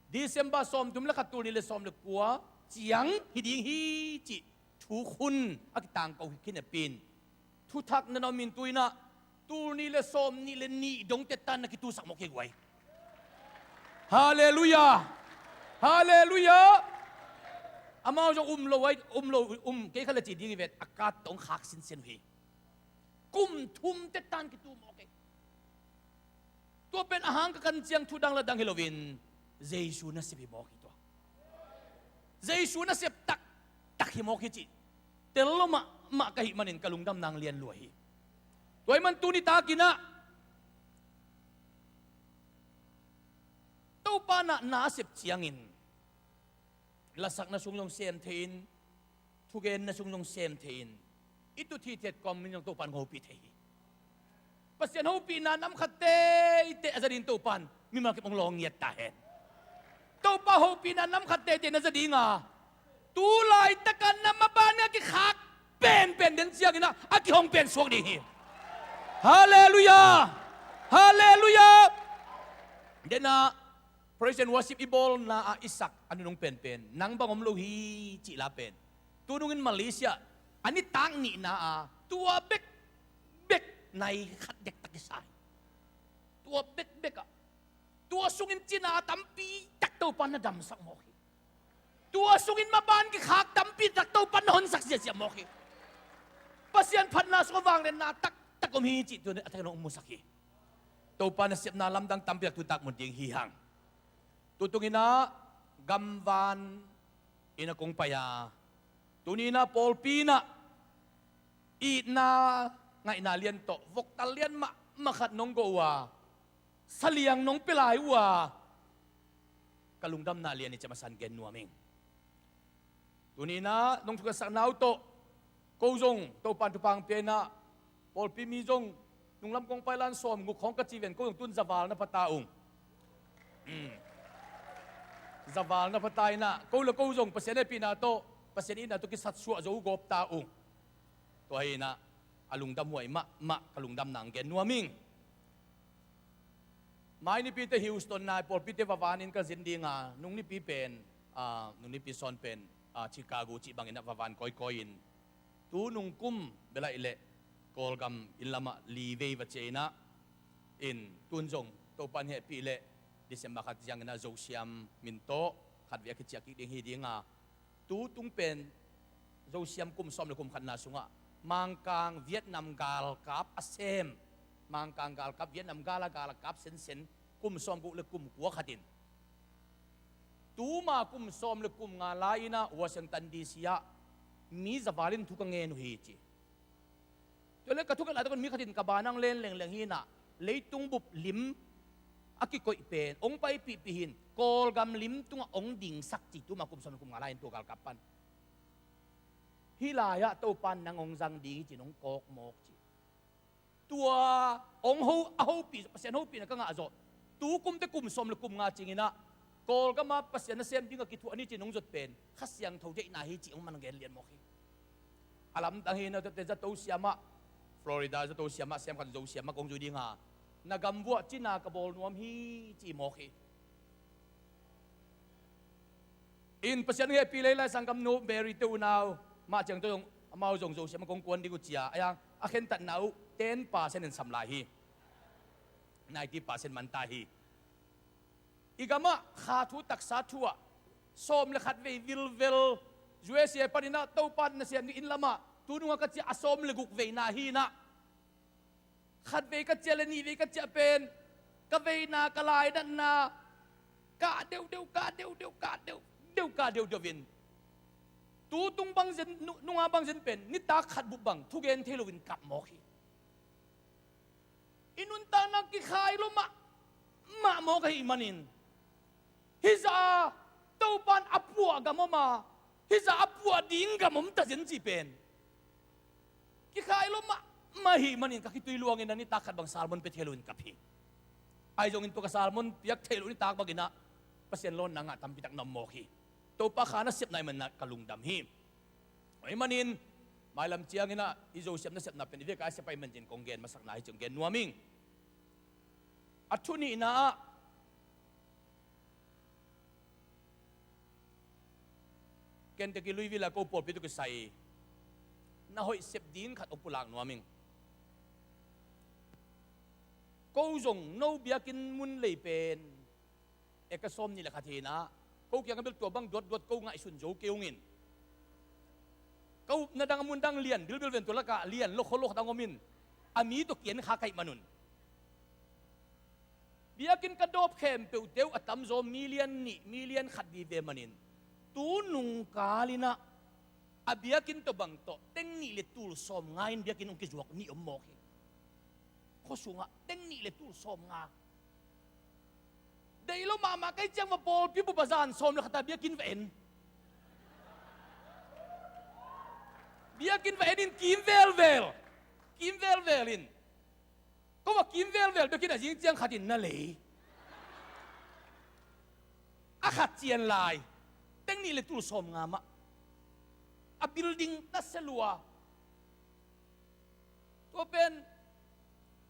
December sawmthum le khat, tul nih le sawm le kua ciang hi ding hi cih thukhun a kitangko hi khin a pin. Thuthak na na om in tu in ah tul nih le sawmnih le nih dong tettan na kitusak mawk hi guai. Halleluiah. Halleluiah. Amau zong um lo ai, um lo, um kei kha le ci ding hi vet, a kat tong khak sinsen uh hi. Kum thum tettan kitu mawk hi. Tua pen a hang ka kan ciang thu dang la dang hi loin Jesu nasep hi mawk hi tua. Jesu nasep taktak hi mawk hi cih tel lo mahmah ka hih manin ka lungdam nang lian lua hi. Tua ahih man tuni takin ah Topa na, na a sep ciangin lasakna sung zong sem thei in, thugenna sung zong sem thei in, i tut hithiat kawmin zong Topa in hong hopih thei hi. Pasian hopihna nam khat teitei a za ding Topa in mimal kip hong lawng ngiat ta hen. Topa hopihna nam khat teitei na za ding a, tu laitaka na maban a kikhak penpen den ciangin ah a kihong pen suak ding hi. Halleluiah! Halleluiah! Denah praise and worship i bawlna ah i sak a nunung penpen nang bang om lo hi cih la pen, tunungin Malaysia a nitak nihna a tua bekbek nai khat dektak i sa hi. Tua bekbek ah tua sungin cina tampi tak Topa na damsak mawk hi. Tua sungin maban kikhak tampi tak Topa na honsak ziahziah mawk hi. Pasian phatna sungah vangliatna taktak om hi cih tu a thei nong musak hi. Topa nasepna lamdang tampi tak tu tak mun ding hi hang. Tutunginah gamvan in a kong pai a, tuninah pawlpi inah itna ngaihna lian tawh voktal lian mahmah khat nong go uh a, saliang nong pia lai uh a, ka lungdamna lian i cem a san gen nuam ing. Tuninah nong thukatsakna uh tawh ko zong Topan thupha pia inah pawlpi mi zong nunglam kong pai lan sawm nguk khawng ka ci ven, ko zong tun zaval na pha ta ung. Zaval na pha ta inah ko le ko zong Pasian hehpihna tawh Pasian itna tawh kisatsuah zo gawp ta ung. Tua hi inah a lungdam huai mahmah ka lungdam nang gen nuam ing. Mai nipite Houston nai pawlpite vavanin ka zin ding a, nung nipi pen, ah, nung nipi sawn pen, ah, Chicago cih bangin ah vavan kawikawi in, tu nung kum belaih leh Kawlgam inn lamah li vei va ciah inah, in tun zong Topan hehpih leh December khat ciangin ah Zosiam min tawh khatvei a kiciah kik ding hi ding a, tutung pen Zosiam kum sawm le kum khatna sungah Mangkang Vietnam galkap a sem, Mangkang galkap Vietnam gal a galkap sensen kum sawm guk le kum kua khat in, tuma kum sawm le kum nga lai inah Washington D C ah mi zaval in thu ka ngen uh hi ci. Tua le ka thukhen laitak un mi khat in ka banang len lengleng hi inah leitung bup lim a kikoih pen hong paipihpih hi in Kawlgam lim tungah hong dingsak ci, tuma kum sawm le kum nga lai in tua galkap pan. Hih lai-ah Topan nang hong zang ding hi ci-in hong kawk mawk ci. Tua hong ho, a hopih, Pasian hopihna ka ngah zawh. Tu kumte kum sawm le kum nga cing inah Kawlgam ah Pasian nasem ding a kithuah ni ci-in hong zot pen Kha Siangtho deihna hi ci hong man gen lian mawk hi. A lamdang hi inah tuate zato siamah, Florida zato siamah sem khat Zosiam ah kong zui ding a, na gam vuah cina ka bawl nuam hi ci mawk hi. In Pasian hehpih leh lai sanggamnu Mary te unau mah ciang tawh zong amau zong Zosiam ah kong kuan ding uh cia a, a khentatna uh ten percent in sam lai hi. Ninety percent man ta hi. I gamah kha thu taksa thu ah sawm le khat vei vilvel U S A panin ah Topa nasem ding inn lamah tunung a ka ciah a sawm le guk veina hi inah, khatvei ka ciah le nihvei ka ciah pen ka veina, ka lainatna kah deuhdeuh, kah deuhdeuh, kah deuhdeuh, kah deuhdeuh in tutung bangzen, nu-, nunga bangzen pen nitak khat bup bang thugen thei loin kap mawk hi. I nuntakna kikhai lo mahmah mawk ahih manin, hih zah a Topan a puah gam om a, hih zah a puah ding gam om ta zen cih pen kikhai lo mahmah ahih manin ka khitui luangin a nitak khat bang sermon pia thei loin kap hi. Ahi zongin tua ka sermon piak theih loh nitak bangin ah Pasian lawnna ngah tampi tak na om mawk hi. Topa kha nasepna ahih manin ah ka lungdam hi. Ahih manin mailam ciangin ah i Zosiam nasepna pen i vek a sep ahih manin kong gen masakna hi ci-in gen nuam ing. A thu nihna ah Kentucky Louisville a ko pawlpi tawh kisai na hoih sep ding khat hong pulak nuam ing. Ko zong no biakinn mun lei pen eka sawm nih le khat hi inah, ko kiangah bel tua bang duatduat ko ngaihsun zo kei ung in. Ka upna dang a mun dang lian bilbil ven, tua lakah lian lo kholok dang om in, a mi tawh kian kha ka hih manun biakinn ka dawp khempeuhte uh a tamzaw million nih million khat vive manin, Tu nungkal in ah a biakinn tawh bang tawh teng nih le tul sawmnga in biakinn hong kizuak nih om mawk hi. Khua sungah teng nih le tul sawmnga. Deih lo mahmah ka hih ciang va pawlpi bup a zan sawm le khat a biakinn va en. Biakinn va en in kim velvel. Kim velvel in. Ko va kim velvel bek in a zing ciang khat in na lei. A khat cian lai. Teng nih le tul sawmnga mah. A building ta se lua. Tua pen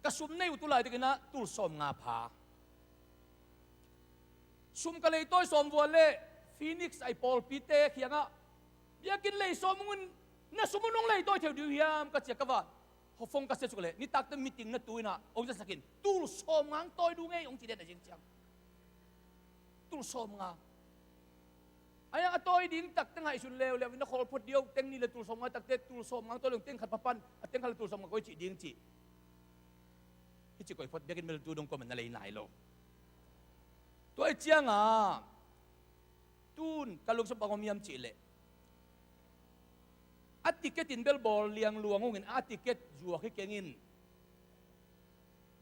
ka sum nei uh tu laitak in ah tul sawmnga pha. Sum ka leitawi sawm vua leh Phoenix a i pawlpite kiangah, biakinn lei sawm ung in, na sum un hong leitawi thei uh ding uh hiam ka ci a, ka va hawfong ka sia suk leh nitak teh meeting na tu in ah hong zasak in, tul sawmnga hong tawi ding ei hong ci den a zing ciang. Tul sawmnga. A yang a tawi ding tak teh ngaihsun leuleu in na khawl phot ding uh, teng nih le tul sawmnga tak teh tul sawmnga tawi ding, teng khat pha pan a teng khat le tul sawmnga koi cih ding cih. Hih ci koi phot, biakinn bel tu dong kua man na lei nai lo. Tua ih ciangah tun ka lungsim bang om hiam cih leh, a ticket in bel bawl liang luang ung in, a ticket zuak hi keng in,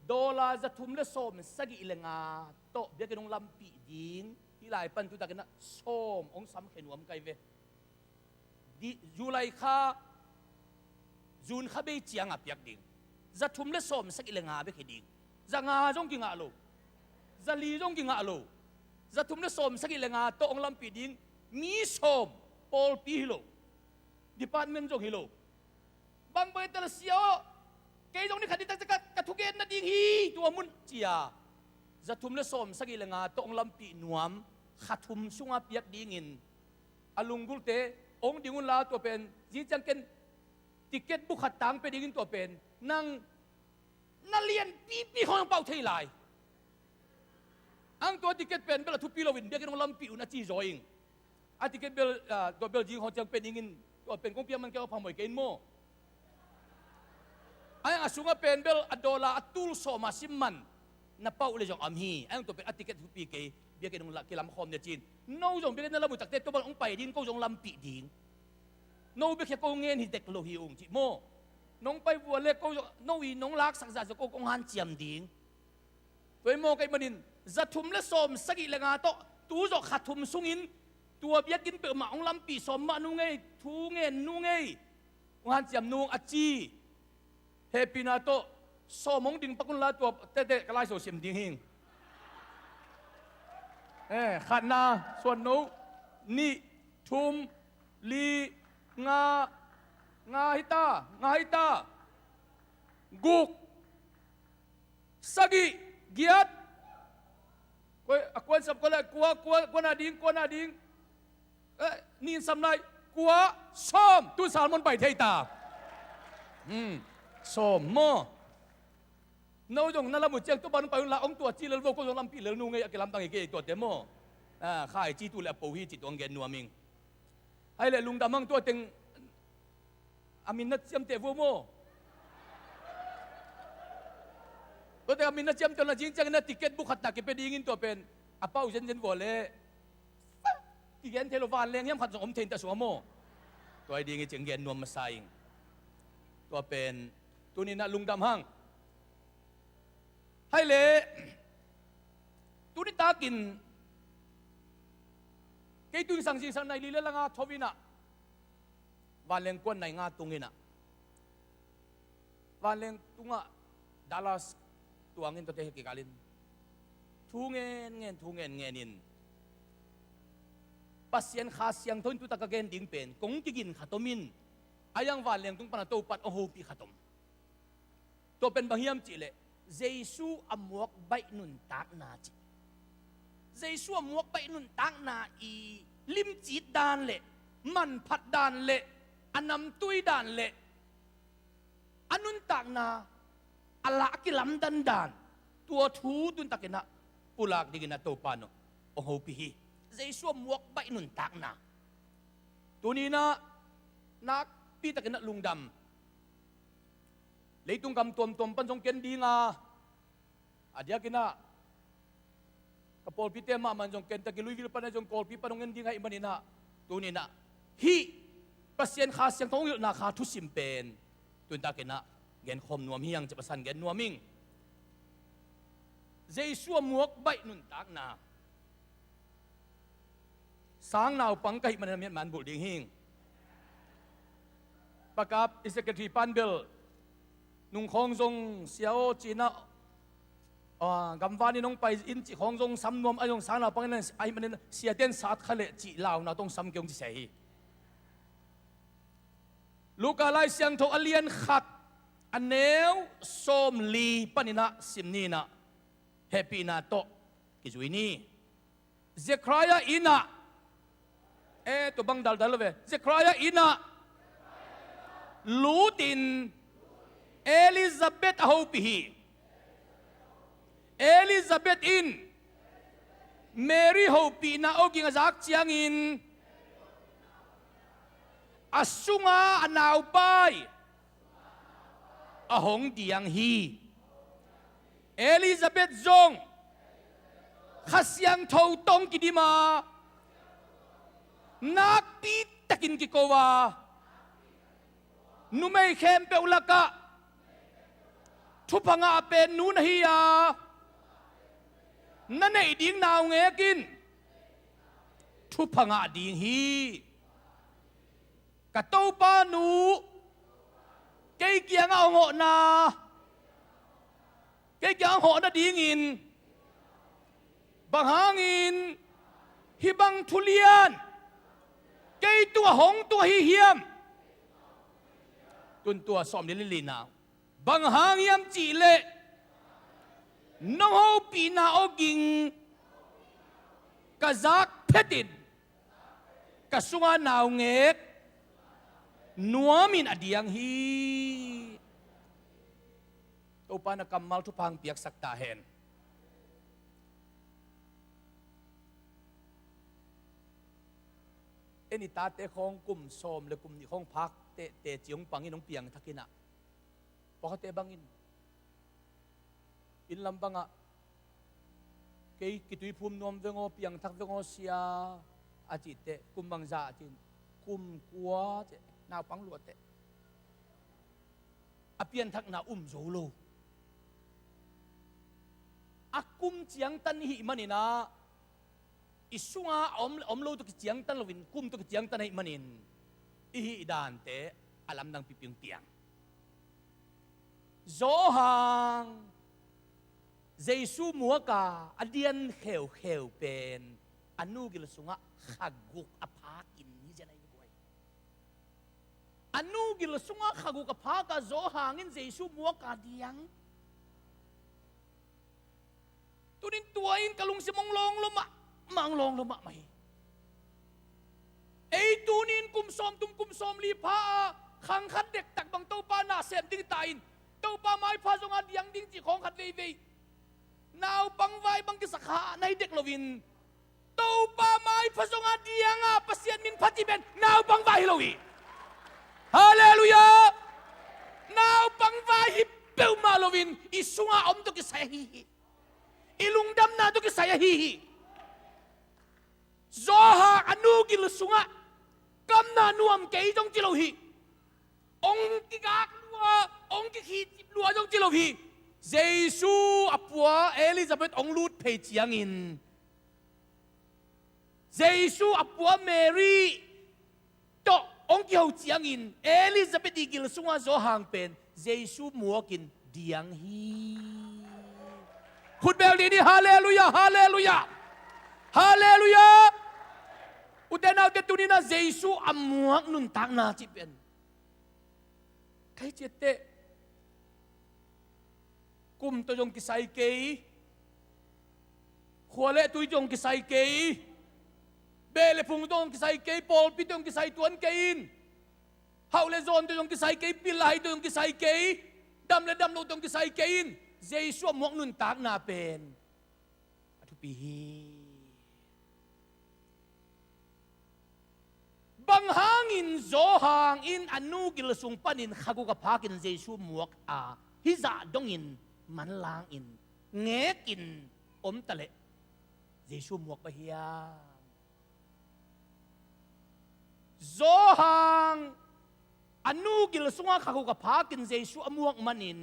dollar za thum le sawm sagih le nga tawh biakinn hong lampih ding. Hih lai pan tu tak in ah sawm hong samkhia nuam ka hi ve. Di, July kha, June kha bei ciangah piak ding. Za thum le sawm sagih le nga bek hi ding. Za nga zong kingah lo. Za li zong kingah lo. Za thum le sawm sagih le nga tawh hong lampih ding. Mi sawm, pawlpi hi lo. Department zong hi lo. Bang bai tel sia aw, kei zong ni khat ni tak ka, ka thugen nading hi, tua mun cia. Za thum le sawm sagih le nga tawh hong lampih nuam, kha thum sungah piak dingin a lunggulte hong ding un la, tua pen zing ciang ken ticket bu khat tang pia dingin tua pen nang na lianpipi khawng hong pau thei lai. Ang tua ticket pen bel a thupi loin biakinn hong lampih un a ci zaw ing. A ticket bel, ah, tua bel zing khawng ciang pia dingin tua pen kong piak man kei aw, phamawh kei in maw. A yang a sungah pen bel a dollar a tul sawm a sim man na pauh le zong om hi. A yang tua pen a ticket thupi kei, biakinn hong la kilam khawm dia cin. No zong biakinn na lam uh tak teh tua bang hong pai ding, ko zong lampih ding. No bek hi a ko ngen hi dek lo hi ung cih maw. Nong pai vua le ko zong, no i nong laksak zah zong ko kong hanciam ding. Tua hi maw, kei manin za thum le sawm sagih le nga tawh tu zawh kha thum sungin tua biakinn peuhmah hong lampih sawm mah nung ei, thu ngen nung ei, hong hanciam nung a ci. Hehpihna tawh sawm hong ding pak un la, tua tete ka lai so sim ding hing. Eh, khatna, suan no, nih, thum, li, nga, nga hita, nga hita, guk, sagih, giat. Koi, a kuan sap koi la, kua, kua, kua na ding, kua na ding. Eh, nin sam lai, kua, sawm, tu salmon pai thei ta. Hmm, sawm maw. No zong na lam uh ciang tu ban pai un la, hong tua ci lel vo, ko zong lampih lel nung ei, a kilamdang hi kei tuate maw. Ah, khai ci tu le a po hi ci tuang gen nuam ing. Hai le lungdam hang tua teng a min na ciamteh vua maw. Tua teng a min na ciamteh na zing ciangin na ticket bu khat na kipia dingin tua pen a pau zenzen vua le. Kigen thei lo, vanleng hiam khat zong om thei in ta sua maw. Tua hi ding hi cing gen nuam masa ing. Tua pen tuni na lungdam hang. Hai le, tuni takin kei tun sang zingsang nai li le langa tho in ah, vanleng kuan nai nga tung in ah, vanleng tungah Dallas tuangin tuate hi kikalin thu ngen ngen, thu ngen ngen in Pasian Kha Siangtho in tutak a gen ding pen kong kigin khat om in, a yang vanleng tung pan a Topan hong hopih khat om. Tua pen bang hiam cihleh, Jesu a muak baih nuntakna cih. Jesu a muak baih nuntakna i limcit dan le manphat dan le a namtui dan le a nuntakna a lah a kilamdan dan, tua thu tuntakin ah pulak dingin a Topa in hong hopih hi. Jesu a muak baih nuntakna. Tuni in ah nakpi takin ah lungdam. Leitung gam tuamtuam pan zong ken ding a, a diakin ah ka pawlpite mahmah in zong ken tak i Louisville pan ah zong kawlpi pan hong en ding ahih manin ah, Tuninah hih Pasian Kha Siangtho hong hilhna kha thusim pen tuntakinah genkhawm nuam hiang ci pasan gen nuam ing. Jesu a muak baih nuntakna. Sang naupang ka hih manin a miatman bulh ding hing. Pakap i secretary pan bel nung khawng zong sia aw cinah, ah, gamvanin hong pai in cih khawng zong sam nuam a zong sang naupang in a hih manin siaten sat kha leh cih launa tong sam kei hong ci sia hi. Luka Lai Siangtho a lian khat a neu sawmli paninah sim ninah hehpihna tawh kizui ni. Zekhariah innah, e, tua bang daldal lo ve. Zekhariah innah lutin Elizabeth a hopih hi. Elizabeth in Mary hopihna awging a zak ciangin a sunga a naupai a hong diang hi. Elizabeth zong Kha Siangtho tawh kidima nakpi takin kiko a, numei khempeuh lakah thupha ngah pen nu na hi a, na neih ding naungek in thupha ngah ding hi. Ka Topa nu kei kiangah hong hawhna, kei kiangah hong hawh nadingin bang hangin hih bang thulian kei tungah hong tung ahi hiam? Tun tua sawmli le lina. Bang hang hiam cihleh nong hopihna awging ka zak phetin ka sunga naungek nuamin a diang hi. Topa na kammal thupha hong piaksak ta hen. En i tate khawng kum sawm le kum nih khawng phak teh teci hong pangin hong piangthak inah pawkhate bangin inn lam bangah kei kituiphum nuam veng aw, piangthak veng aw sia a cihteh kum bangzah a cin, kum kua teh naupang luahteh a pianthakna um zo lo. A kum ciangtan i hih maninah i sunga a om, om lo tawh kiciangtan loin kum tawh kiciangtan ahih manin i hih dante a lamdang pipi hong piang. Zawhang Jesu muaka a dian kheukheu pen a nu gil sungah kha guk a phakin hi zen ahi guai. A nu gil sungah kha guk a phaka Zawhang in Jesu muaka diang. Tunin tua in ka lungsim hong lawng lo mahmah, hong lawng lo mahmah hi. Ei tunin kum sawmthum kum sawmli pha a khang khat dektak bang Topa na sem ding ta in Topa maipha zonga diang ding cih khawng khat veivei naupang vai bang kisa kha na hi dek loin Topa maipha zonga dianga Pasian min phat cih pen naupang vai hi lo hi. Halleluiah. Naupang vai hi peuhmah loin i sunga om tawh kisai ahi hi. I lungdamna tawh kisai ahi hi. Zawhang a nu gil sungah kamna nuam kei zong ci lo hi. Ong kigak lua, ong kikhihcip lua zong ci lo hi. Jesu a pua Elizabeth ong lut phei ciangin Jesu a pua Mary tawh hong kiho ciangin Elizabeth i gil sunga Zawhang pen Jesu muakin diang hi. Khutbel dih ni, halleluiah, halleluiah, halleluiah. Ute naute tuninah Jesu a muak nuntakna cih pen ka hi ciatteh kum tawh zong kisai kei, khua le tui tawh zong kisai kei, beh le phung tawh zong kisai kei, pawlpi tawh zong kisai tuan kei in, hauh le zawn tawh zong kisai kei, pil le hai tawh zong kisai kei, dam le dam loh tawh zong kisai kei in, Jesu a muak nuntakna pen a thupi hi. Bang hangin Zawhang in a nu gil sung panin kha guk a phakin Jesu muak a hih zah dongin manlangin ngekin om taleh Jesu muak bang hiam? Johan a nu gil sungah kha guk a phakin Jesu a muak manin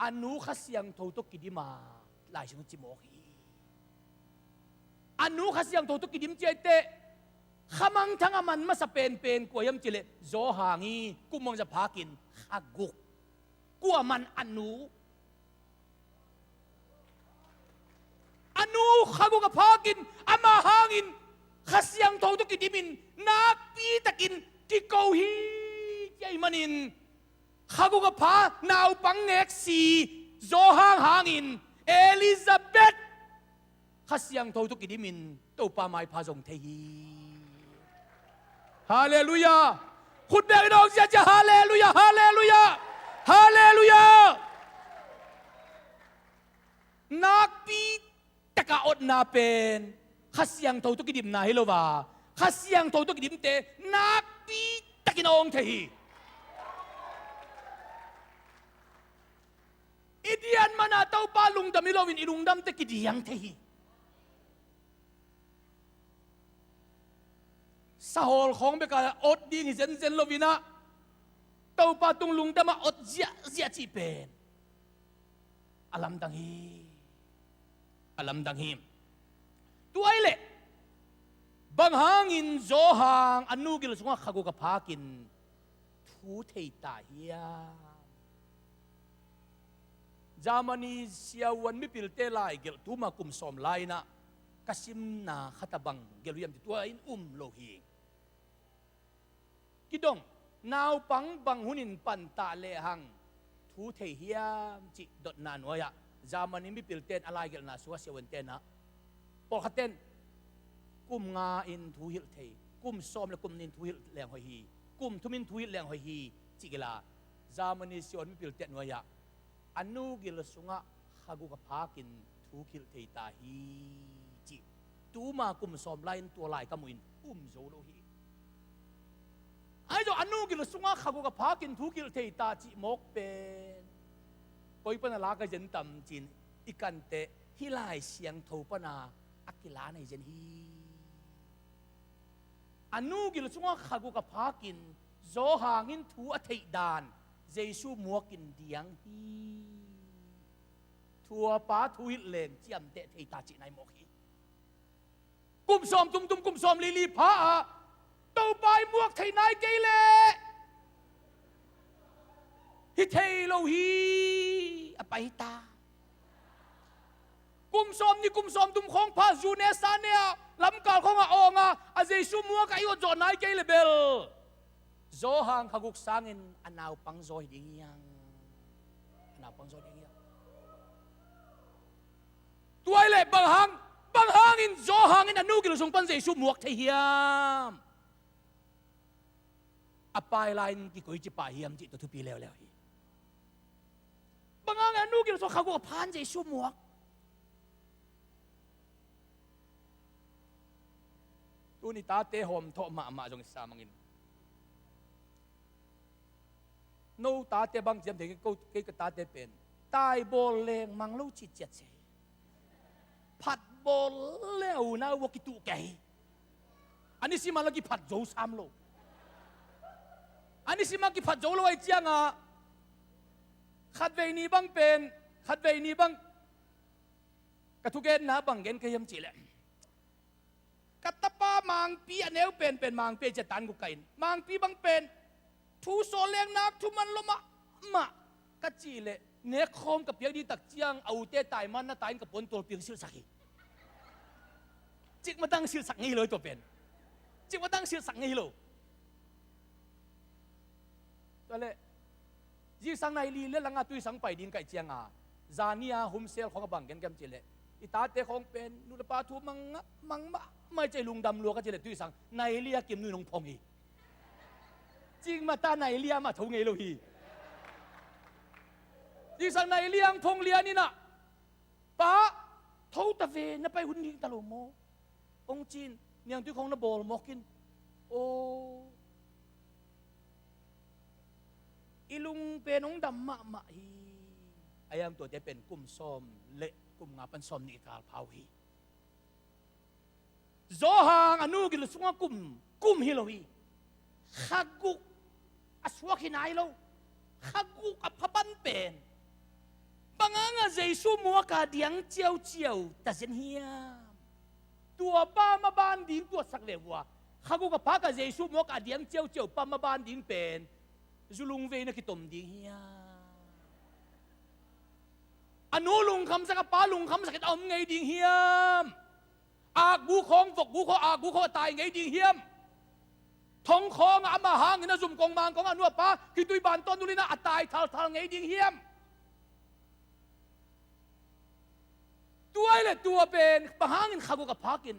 a nu Kha Siangtho tawh kidim a, Lai Siangtho ci mawk hi. A nu Kha Siangtho tawh kidim ci ahih teh, kha mangthang a man masa penpen kua hiam cih leh Johan hi. Kum bangzah phakin? Kha guk. Kua man a nu? A nu kha guk a phakin, ama hangin Kha Siangtho tawh kidimin nakpitakin kiko hi. Ci ahih manin kha guk a pha naupang ngek si Johan hangin Elizabeth Kha Siangtho tawh kidimin Topa maipha zong thei hi. Halleluiah. Khut bengin awng ziahziah, halleluiah, halleluiah, halleluiah. Nakpi taka otna pen Kha Siangtho tawh kidimna hi lo a, Kha Siangtho tawh kidimte nakpi takin a awng thei hi. I dian mana Topa lungdam hi loin i lungdamte kidiang thei hi. Sahawl khawng beka ot ding hi zenzen loin ah, Topa tung lungdam a ot ziahziah cih pen a lamdang hi. A lamdang hi. Tua ahih leh bang hangin Johan a nu gil sungah kha guk a phakin thu thei ta hiam? Germany siavuan mipilte laigelh tuma kum sawm lai-in ah ka simna khat ah bang gelh uh hiam cih, tua in um lo hi. Kidong, naupang bang hunin pantah lehang thu thei hiam cih dotna nuai-ah Germany mipilte in a laigelhna sungah siavuante in ah, pawlkhatte in kum nga in thu hilh thei, kum sawm le kum nih in thu hilh leng hoih hi, kum thum in thu hilh leng hoih hi, cih gelh a, Germany siavuan mipilte nuai-ah a nu gil sungah kha guk a phakin thu hilh thei ta hi, cih tuma kum sawm lai-in tua lai ka muh in um zo lo hi. Ahi zong a nu gil sungah kha guk a phakin thu hilh thei ta cih mawk pen koi pana la ka zen tam ci-in i kan teh hih Lai Siangtho pana a kila nei zen hi. A nu gil sungah kha guk a phakin Johan in thu a theih dan Jesu muakin diang hi. Thua pa thu hilh leng ciamteh thei ta cih nai mawk hi. Kum sawm tumtum, kum sawm lili pha ah Topa i muak thei nai kei leh hi thei lo hi. A pai ta. Kum sawm nih, kum sawm tum khawng pha, zu ne sa ne a, lamkal khawng a awng a, a Jesu muak a i ot zawh nai kei leh bel Johan kha guk sangin a naupang zaw hi ding hiang. A naupang zaw ding hiang. Tua ahih leh bang hang, bang hangin Johan in a nu gil sung pan Jesu muak thei hiam? A pai lai-in kikoici pah hiam cih tua thupi leuleu hi. Bang hangin a nu gil sung kha guk a phan Jesu muak? Tuni tate hawmthawh mahmah zong i sa mangin. No tate bang ciam thei, kei ka tate pen tai bawl leng mang lo citciat se. Phat bawl leng a unau a kituh kei. A nisim a la kiphat zo sam lo. A nisim a kiphat zo lo ahih ciangah khatvei ni bang pen, khatvei ni bang ka thugenna bang gen ka hiam cih leh, ka tapa Mangpi a neu penpen Mangpi a cia tan guk ka in, Mangpi bang pen thu sawl leng nak thuman lo mahmah ka cih leh, nek khawm ka piak ding tak ciang a ute taiman na ta in ka puan tualpi ang silhsak hi. Cikmah tang silhsak ngei lo hi tua pen. Cikmah tang silhsak ngei lo. Tua leh zingsang nai li le langa tuisang pai ding ka hih cianga, zani a home cell khawng a bang gen ka hiam cih leh, i tate khawng pen nu le pa thu mang, mang mahmah, mai cei lungdam lua ka cih leh tuisang nai li a Kim Nu in hong phong hi. Cikmah ta nai li a mah tho ngei lo hi. Zingsang nai li a hong phong lian in ah, Pa, tho ta ve, na pai hun ding ta lo maw? Hong ci-in niangtui khawng na bawl mawk in. Aw, i lung pen hong dam mahmah hi. A hiang tuate pen kum sawm le kum nga pan sawm nih kikal pha uh hi. Johan a nu gil sungah kum, kum hi lo hi. Kha guk a suak hi nai lo. Kha guk a pha pan pen bang hangah Jesu muaka diang ciauciau ta zen hiam? Tua pa maban ding tuatsak ve vua. Kha guk a phaka Jesu muaka diang ciauciau pa maban ding pen zulung vei na kitom ding hiam? A nu lungkhamsak a pa lungkhamsak in a om ngei ding hiam? Akbu khawng, vokbu khawng, akbu khawng a tai ngei ding hiam? Thong khawngah ama hangin a zum kong mang kongah a nu a pa khitui ban tawn dulin a tai thalthal ngei ding hiam? Tua le tua pen bang hangin kha guk a phakin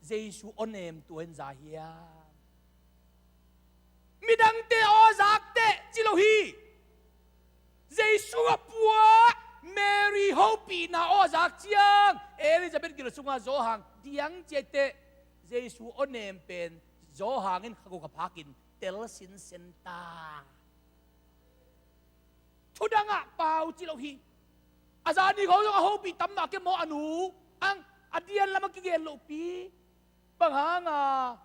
Jesu awnem tua in za hiam? Midangte awzak teh ci lo hi. Jesu a pua Mary hopihna awzak ciang Elizabeth gil sungah Johan diang ciai teh Jesu awnem pen Johan in kha guk a phakin tel sinsen ta. Thudangah pau ci lo hi. A zani kho zong a hopih tam mah ke maw a nu? Ang a dian lamah kigen lohpi. Bang hanga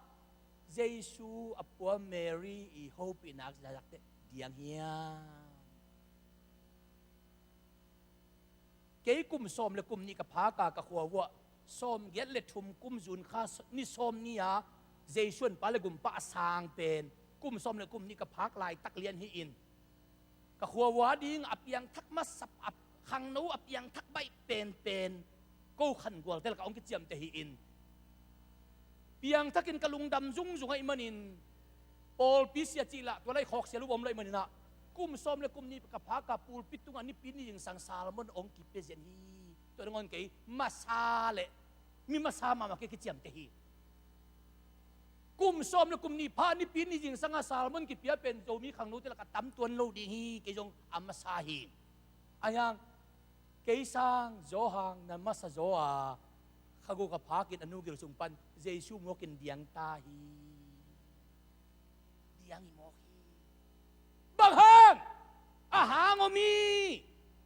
Jesu a pua Mary i hopihna a zak teh diang hiam? Kei kum sawm le kum nih ka phaka ka khua vuah sawmgiat le thum kum June kha ni sawm ni-a Jesu an pa le gumpa a sang pen kum sawm le kum nih ka phak laitak lian hi-in ka khua vua ding a piangthak masa, a khangno a piangthak baih penpen ko khan gualte lakah hong kiciamteh hi-in piangthakin ka lungdam zungzung ahih manin pawlpi sia cih lah tua lai khawk sia lu bawm lo ahih maninah kum sawm le kum nih ka phaka pulpit tungah nipi ni zingsang sermon hong kipia zen hi. Tua nangawn kei masa le mi masa mahmah kei kiciamteh hi. Kum sawm le kum nih pha nipi ni zingsanga sermon kipia pen Zomi khangnote lakah tam tuan lo ding hi. Kei zong a masa hi. Ahiang kei sang Johan na masa zaw a kha guk a phakin a nu gil sung pan Jesu muakin diang ta hi. Diang hi mawk hi. Bang hang a hang om hi.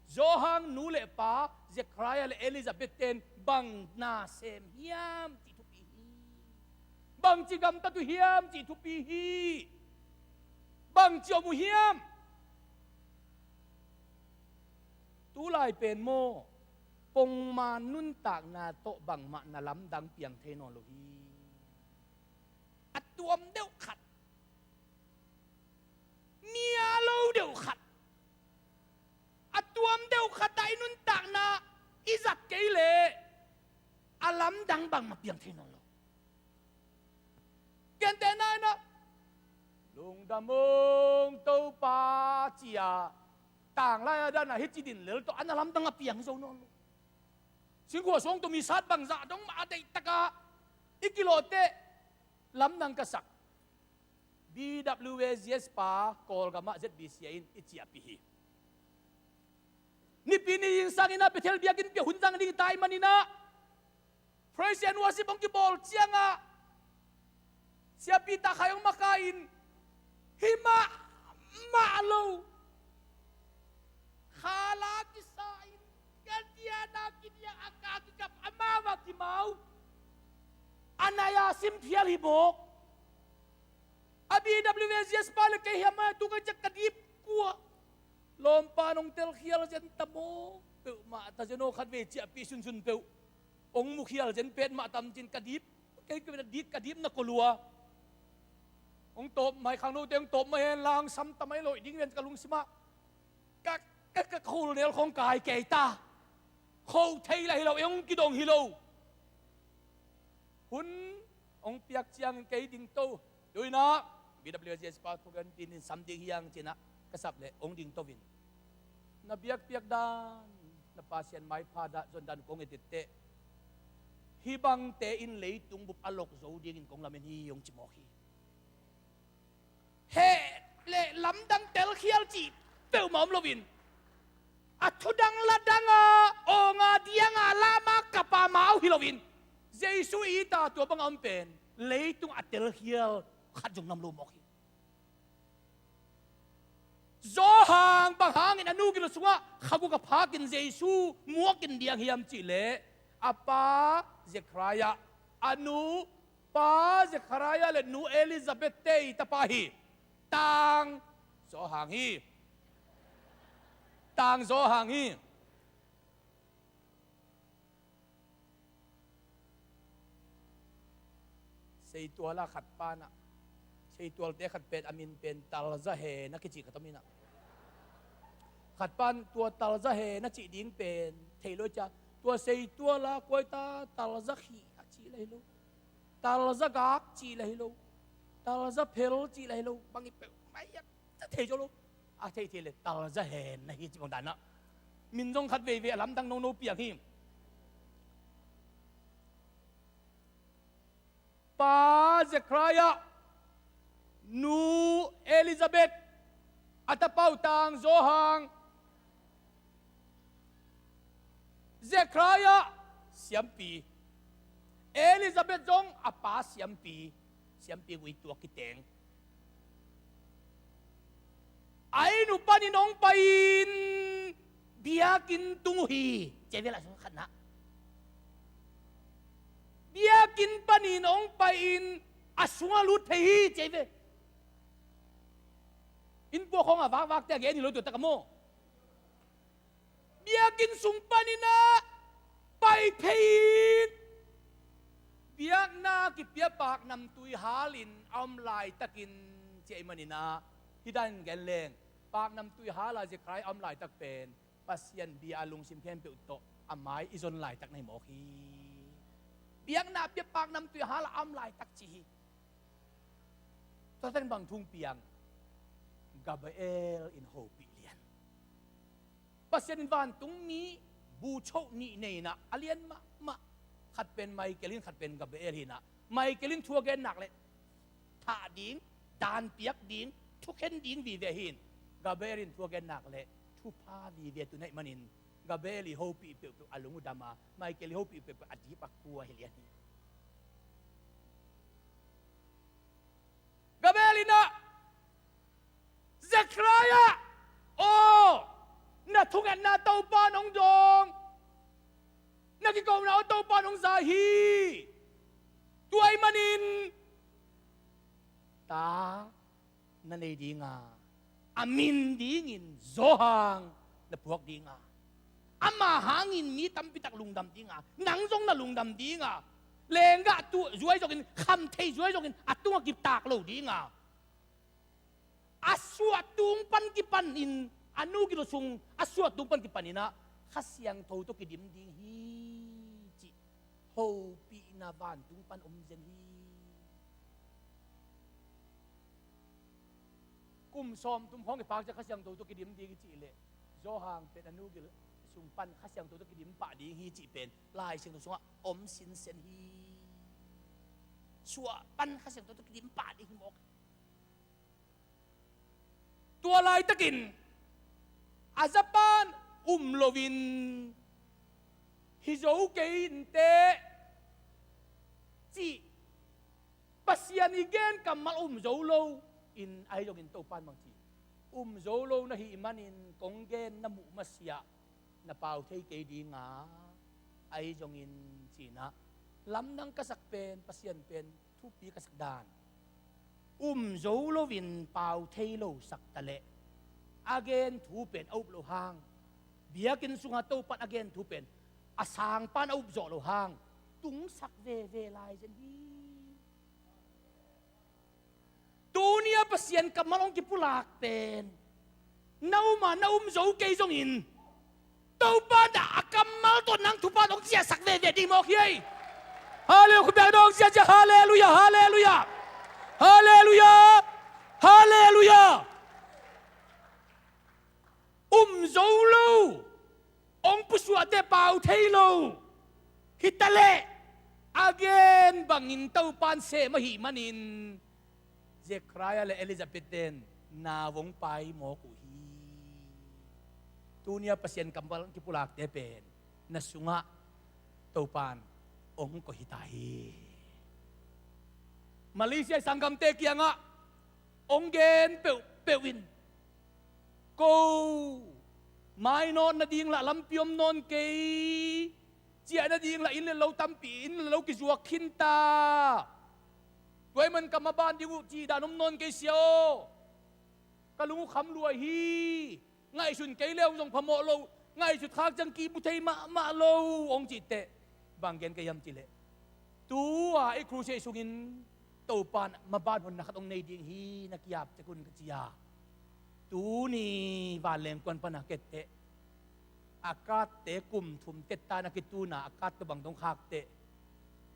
Johan nu le pa Zechariah le Elizabeth ten bang na sem hiam cih thupi hi. Bangci gamtat uh hiam cih thupi hi. Bangci om uh hiam? Tulai pen maw pongman nuntakna tawh bangmah na lamdang piang thei nawn lo hi. A tuam deuh khat, mi a lo deuh khat, a tuam deuh khat ah i nuntakna i zat kei leh a lamdang bangmah piang thei nawn lo. Gentehna inah lungdam ung Topa cia tanglai a dana hici din lel tawh a na lamdang a piang zo nawn lo. Singkhuah suang tumi sat bangzah dong mah a deihtakah i kilawhteh lamdang ka sak. B W A G S pa Kawlgamah Z B C a in i ciahpih hi. Nipi ni zingsang inah Bethel biakinn pia hun zang ding i tai maninah praise and worship hong kibawl ciangah Sia Peter Khai hong makaih in himah mah lo khala kisa in ka diana kidiak a ka kikap amau a kimau a nai a sim phial hi mawk. A B W A G S pa le kei hiam a tu ka ciak ka dip kua lawmpa nong telkhial zen ta maw peuhmah ta zen aw khat vei ciahpih sunsun peuh. Ong mukhial zen pet mah tamcin ka dip, kei ka dit ka dip na ko lua. Ong tawp mai khangnote ong tawp mai hen lang sam ta mai loih ding ven ka lungsimah. Ka, ka, ka khul nel khong kai kei ta. Kho thei la hi lo, ong kidong hi lo. Hun ong piak ciangin kei dingto. Tuinah B W G S pa thugen pinin sam ding hiang cinah ka sap leh ong dingto in. Na biakpiak dan na Pasian maipha dah zon dan kong etetteh hih bangte in leitung bup a lok zo dingin kong lamen hi hong ci mawk hi. Heh le lamdang telkhial cih peuhmah om loin a thudang ladanga awnga dianga lama kapa mau hi loin Jesu i ta tua banga om pen leitung a telkhial khat zong nam lo mawk hi. Zawhang bang hangin a nu gil sungah kha guk a phakin Jesu muakin diang hiam cihleh a pa Zekhariah A nu pa Zekhariah le nu Elizabeth te i tapa hi. Tang Johan hi. Tang Johan hi. Seitual a khat pan ah, seitualte khat pen a min pen Talza He na kici khat om in ah, khat pan tua Talza He na cih ding pen thei lo cia, tua seitual a kuaita Talza Khih a cih le hi lo, Talza Gak cih le hi lo, Talza Phel cih le hi lo, bang i peuh mai a thei zo lo. A thei thei le Talza He na hi ci bang dan ah, min zong khat veivei a lamdang nono piang hi. Pa Zekhariah, nu Elizabeth, a tapa uh Tang Johan. Zekhariah siampi, Elizabeth zong a pa siampi, siampi guituak kiteng. A inn uh panin hong pai-in biakinn tung uh hi, ci ve. Lai Siangtho khatna, biakinn panin hong pai-in a sungah lut phei hi, ci ve. Innpuak khawng a vakvakte a gen hi lo, tua tak a maw. Biakinn sung panin ah pai phei-in biakna kipia paknamtui halin a om laitakin, ci ahih manin ah, hih danin gen leng, paknamtui hala Zekhariah a om laitak pen Pasian bia a lungsim khempeuh tawh a mai i zon laitak na hi mawk hi. Biakna pia paknamtui hala a om laitak ci hi. Tua takin bang thu hong piang? Gabriel in hopih lian. Pasian in vantungmi buchoh nih nei in ah, a lian mahmah. Khat pen Michael hi in, khat pen Gabriel hi in ah, Michael in thu a gen nak leh thah ding, danpiak ding, thukhen ding vive hi in, Gabriel in thu a gen nak leh thupha vive tu na hih manin, Gabriel i hopih peuhpeuh a lung uh dam a, Michael i hopih peuhpeuh a dip a kua hi lian hi. Gabriel in ah, Zekhariah aw, na thungetna Topa in hong dawng, na kikona aw Topa in hong za hi. Tua ahih manin ta na nei ding a, a min dingin Johan na phuak ding a, ama hangin mi tampi tak lungdam ding a, nang zong na lungdam ding a, lenggah tuah zuai zongin, khamtheih zuai zongin a tungah kiptak lo ding a, a suahtung pan kipanin, a nu gil sung a suahtung pan kipanin ah Kha Siangtho tawh kidim ding hi, cih hopihna vantungpan om zen hi. Kum sawmthum khawng kiphak ciang Kha Siangtho tawh kidim ding hi cih leh, Johan pen a nu gil sung pan Kha Siangtho tawh kidim pah ding hi cih pen Lai Siangtho sungah om sinsen hi. Suah pan Kha Siangtho tawh kidim pah ding hi mawk. Tua laitakin a zapan um loin, hi zo kei inteh cih Pasian i gen kammal um zo lo in, ahi zongin Topan bang ci, um zo lo na hih manin kong gen na muh masiah na pau thei kei ding a, ahi zongin ci-in ah, lamdang ka sak pen, Pasian pen thupi ka sak dan. Um zo loin pau thei lo sak ta leh, a gen thu pen a up loh hang, biakinn sunga Topan a gen thu pen a sangpan a up zawh loh hang, tungsak veve lai zen hi. Tuni a Pasian kammal hong kipulak pen na um a, na um zo kei zongin, Topa in a kammal tawh nang thupha hong ciahsak veve ding mawk hi. Halleluia. Khut beng dong, ciahciah, halleluia, halleluia. Halleluia. Halleluia. Um zo lo, hong pusuahte pau thei lo hi ta leh, a gen bangin Topan sem ahih manin, Zekhariah le Elizabeth ten nau hong pai mawk uh hi. Tuni a Pasian kammal kipulakte pen na sungah Topan hong koih hi ta hi. Malaysia sanggamte kiangah hong gen peuhpeuh in, ko mainawt nading lah lampi om nawn kei, Ciah nading la inn le lo tampi, inn le lo kizuak khin ta. Tua ahih man ka maban ding uh cih dan om nawn kei sia aw. Ka lung uh kham lua hi. Ngaihsun kei le hong zong phamawh lo. Ngaihsut khak ciang kimu thei mahmah lo hong cih teh, bang gen ka hiam cih leh, tu-a i crusade sungin Topa in maban honna khat hong nei ding hi, na ki-ap tek un ka ci a. Tuni vanleng kuan pana ka et teh, a card-te kum thum tetta na kitun a, a card tawh bang dong khak teh,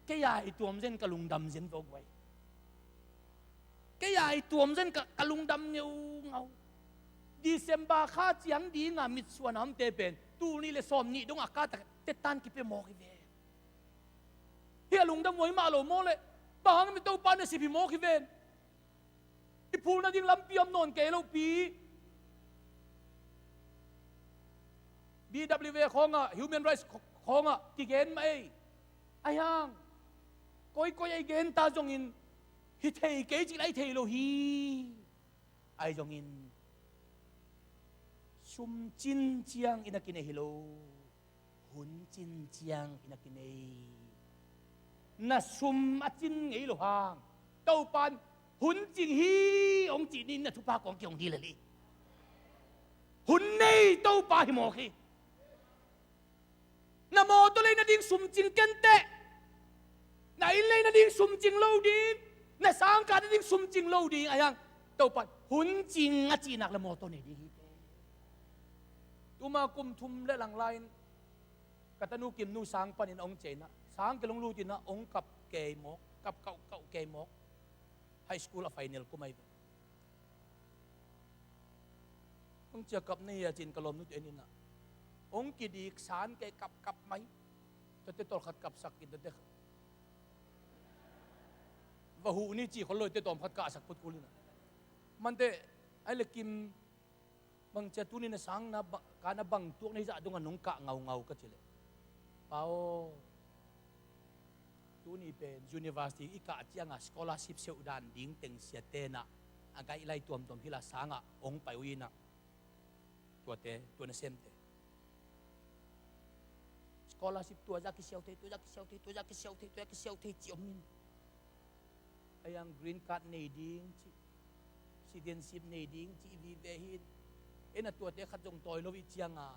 kei a i tuam zen ka lungdam zen vok vai. Kei a i tuam zen ka, ka lungdam ngeungau. December kha ciang dinga mitsuan a omte pen tul nih le sawm nih dong a card-a tetta in kipia mawk hi ve. Hih a lungdam huai mah lo maw leh, bang hang mi Topa nasep hi mawk hi ven. I phul nading lampi om nawn kei lo pi. B W A khawngah, human rights khawngah kigen mah ei. Ahi hang, koikoi a i gen ta zongin, hi thei kei cih lai thei lo hi. Ahi zongin, sum cin ciang in a kinei hi lo. Hun cin ciang in a kinei. Na sum a cin ngei lo hang, Topa in hun cing hi hong cih ni, na thupha kong kihong hi lel hi. Hun nei Topa hi mawk hi. Na mawtaw lei nading sum cing ken teh. Na inn lei nading sum cing lo ding. Na sangkah nading sum cing lo ding. Ahi hang, Topa in hun cing a cih nak le mawtaw nei ding hi teh. Tuma kum thum le lang lai-in ka tanu Kimnu sang panin hong ciah in ah, sang kilong lut in ah hong kap kei mawk, kap kauhkauh kei mawk. High school a final kum ahi ve. Hong ciah kap na hia ci-in ka lawmnu tawh en in ah, hong kidik san kei, kap kap mai. Tuate tawlkhat kapsak in, tuate va huh ni ci khol lo, tuate tawmkhat kahsak phot kul in ah. Mante, ai le Kim, bang cia tuni na sang na ba-, ka na bang tuak na hi zah dong a nong kah ngaungau ka ci leh, Pa aw, tuni pen university i kah ciang a scholarship seuh dan ding teng siate in ah a guideline tuamtuam hilh a, sang ah hong pai uh in ah, tuate, tua nasemte scholarship tua zah kisiau thei, tua zah kisiau thei, tua zah kisiau thei, tua zah kisiau thei ci om in. Ahi hang green card nei ding cih, citizenship nei ding cih vive hi in. En a, tuate khat zong tawi lo ih ciang a,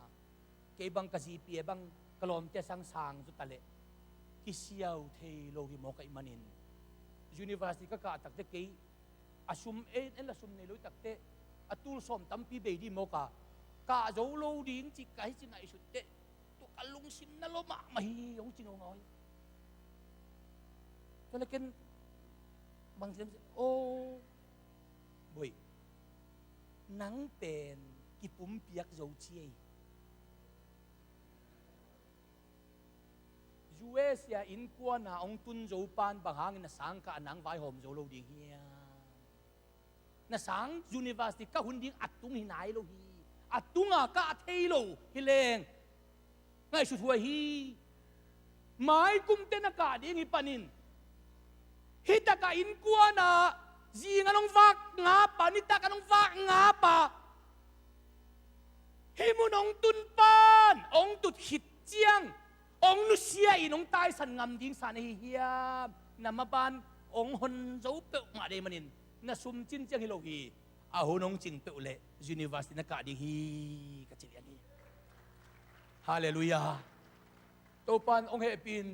kei bang ka G P A bang ka lawmte sang sang zaw ta leh kisiau thei lo hi mawk ahih manin, university ka kah tak teh kei a sum en, en la sum nei lo tak teh a tul sawm tampi bei ding mawk a, kah zo lo ding cih ka hi ci ngaihsut teh, tua ka lungsim na lo mahmah hi, hong ci ngaungau hi. Tua leh ken bang ci lem, aw, boih, nang pen kipumpiak zo ci ei. U S A innkuan a hong tun zo pan bang hangin na sangkah a nang vaihawm zo lo ding hiam? Na sang university kah hun ding a tung hi nai lo hi. A tunga kah thei lo hi leng ngaihsut huai hi. Maikum teh na kah ding hi panin, hi takah innkuan ah zing a nong vak ngap a, nitak a nong vak ngap a, hih mun hong tun pan hong tut khit ciang hong nusia in hong taisan ngam ding sa na hi hiam? Na maban hong hon zo peuhmah dei manin, na sum cin ciang hi lo hi. A hun hong cing peuh leh university na kah ding hi, ka ci lian hi. Halleluiah. Topa in hong hehpih in,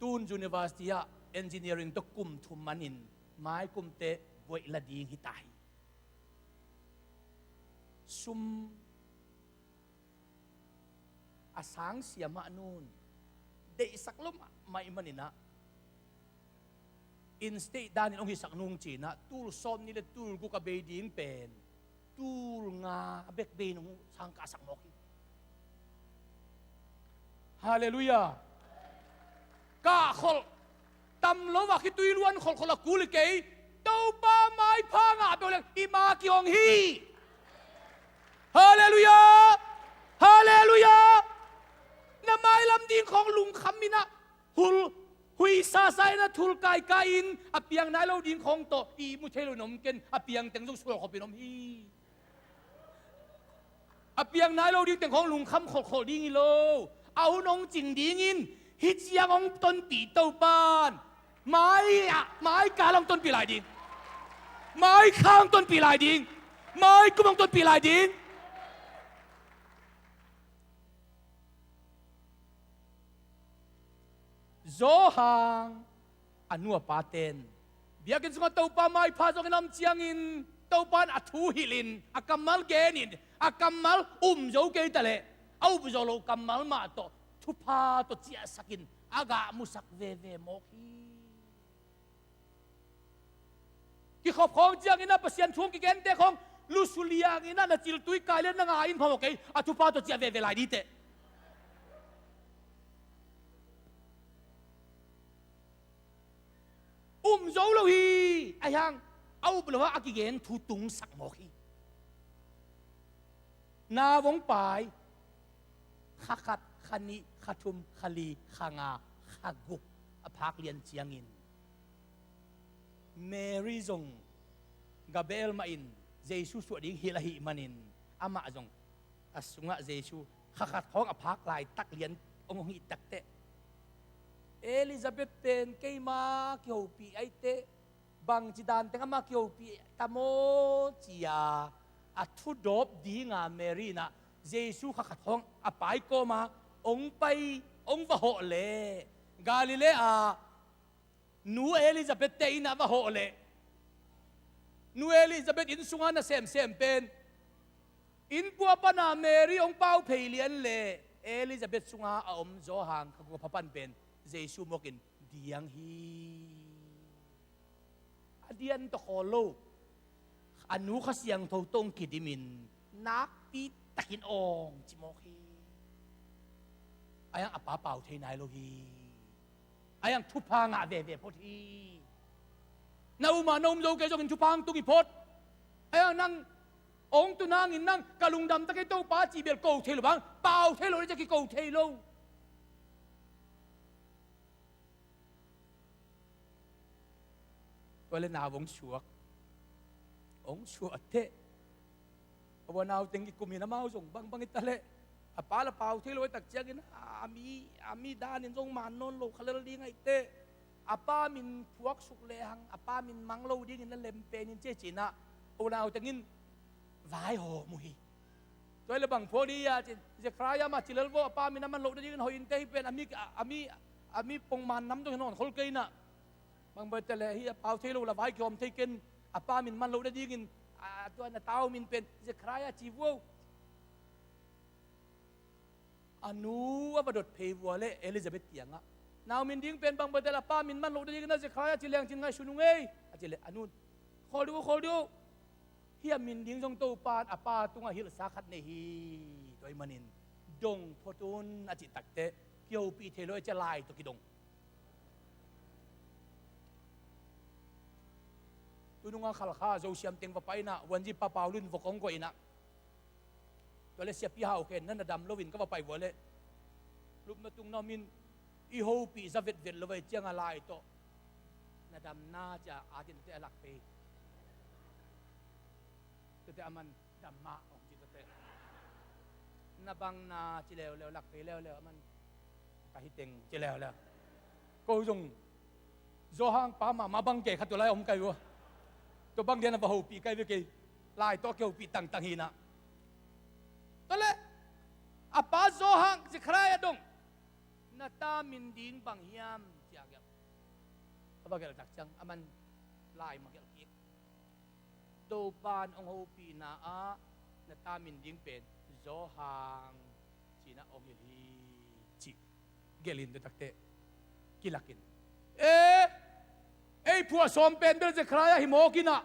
tun university ah engineering tawh kum thum manin, maikum teh buaih la ding hi ta hi. Sum a sang sia mah nun, deihsak lo mahmah ahih manin ah, in state danin hong hisak nung ci-in ah, tul sawm nih le tul guk a bei ding pen tul nga bek bei nung sangkahsak mawk hi. Halleluiah. Kah kholh tam lo a, khitui luan kholhkholh a kul hi kei. Topa maipha ngah peuh leng i ma kihong hi. Halleluiah. Halleluiah. Na mailam ding khawng lungkham in ah, hul, hui sasa in ah, thul kaikai in a piang nai lo ding khawng tawh ihmu thei lo in om ken, a piang teng zong sual khop in om hi. A piang nai lo ding teng khawng lungkham kholhkholh ding hi lo. A hun hong cing dingin Hih ciang hong tonpih Topan mai ah, mai kal hong tonpih lai ding. Mai kha hong tonpih lai ding. Mai kum hong tonpih lai ding. Zawhang a nu a paten biakinn sungah Topa maipha zongin a om ciangin Topan a thu hilhin, a kammal genin, a kammal um zo kei ta leh a up zo lo kammal mah tawh thupha tawh ciahsakin a gah musak veve mawk hi. Kikhop khawng ciangin a Pasian thu hong kigente khawng lusuliangin a na ciltui kai lian na ngai in phamawh kei, a thupha tawh ciah veve lai dih teh. Um zo lo hi, a hiang a up lo a kigen thu tungsak mawk hi. Nau hong pai, kha khat, kha nih, kha thum, kha li, kha nga, kha guk a phak lian ciangin Mary zong Gabriel mah in Jesu suah ding hilh ahih manin amah zong a sungah Jesu kha khat khawng a phak laitak lian hong hong hih takteh Elizabeth pen keima kihopih aiteh bangci danteng amah kihopih ta maw ci-a a thudawp dinga Mary in ah Jesu kha khat khawng a pai kawma hong pai hong va hawh leh Galilee ah nu Elizabeth te inn ah va hawh leh nu Elizabeth inn sunga na semsem pen inn pua pana Mary hong pau phei lian leh Elizabeth sunga a om Zawhang kha gua pha pan pen Jesu mawkin diang hi. A dian tawh khawl lo a nu Kha Siangtho tawh hong kidimin nakpi takin awng ci mawk hi. A hiang a pa pau thei nai lo hi. A hiang thupha ngah veve phot hi. Na um a na um zo kei zongin thupha hong tung hi phot. A hiang nang hong tun hangin nang ka lungdam ta kei Topa cih bel ko thei lo bang pau thei lo le ci a kiko thei lo. Tua le nau hong suak hong suak teh a vua nau teng i kumin amau zong bangbang i ta leh a pa la pau thei lo i tak ciangin a mi a mi danin zong man nawn lo kha lel ding aih teh a pa min phuak suk lehang a pa min mang lo dingin na lem penin ci a cinah a vua nau tengin vaihawm uh hi. Tua hi le bang phuak dih a cin Zechariah mah ci lel vo a pa min a man loh dingin hoih in te hi pen a mi a mi a mi pongman nam dong hi nawn khol kei inah bang bai ta le hi a pau thei lo la vai kihawm thei ken a pa min man loh dingin a tua na tau min pen Zechariah ci vuau. A nu a va dot phei vua le Elizabeth kiangah nau min ding pen bang bai ta le a pa min man loh dingin a Zechariah ci leng cin ngaihsun ung ei a ci le a nun khawl dih uh khawl dih uh. Hih a min ding zong Topa in a pa tungah hilhsa khat nei hi. Tua ahih manin dong phot un a cih takteh kihopih thei lo a cia lai tawh kidong. Tununga Khalkha Zosiam teng va pai inah vuanzi Pa Paulun vok hong guah inah tua le siapi hau khen na na dam loin ka va pai vua le lupna tungna min i hopih za vetvet lo vai cianga lai tawh na damna cia atin tute a lak pei. Tute a man dam mah hong ci tute na bangna ci leuleu lak pei leuleu a man ka hi teng ci leuleu. Ko zong Zawhang pa mahmah bang kei khat tua lai om kai vua. Tua bang dian a va hopih kai ve kei lai tawh a kihopih tangtang hinah. Tua le a pa Zawhang Zechariah dong na ta min ding bang hiam ci a gelh. A va gelh tak ciang a man lai ma gelh kik. Topan hong hopihna ah na ta min ding pen Zawhang cinah hong hilh hi cih gelhin tua takteh kilakin e ei phuah sawm pen bel Zechariah hi mawk inah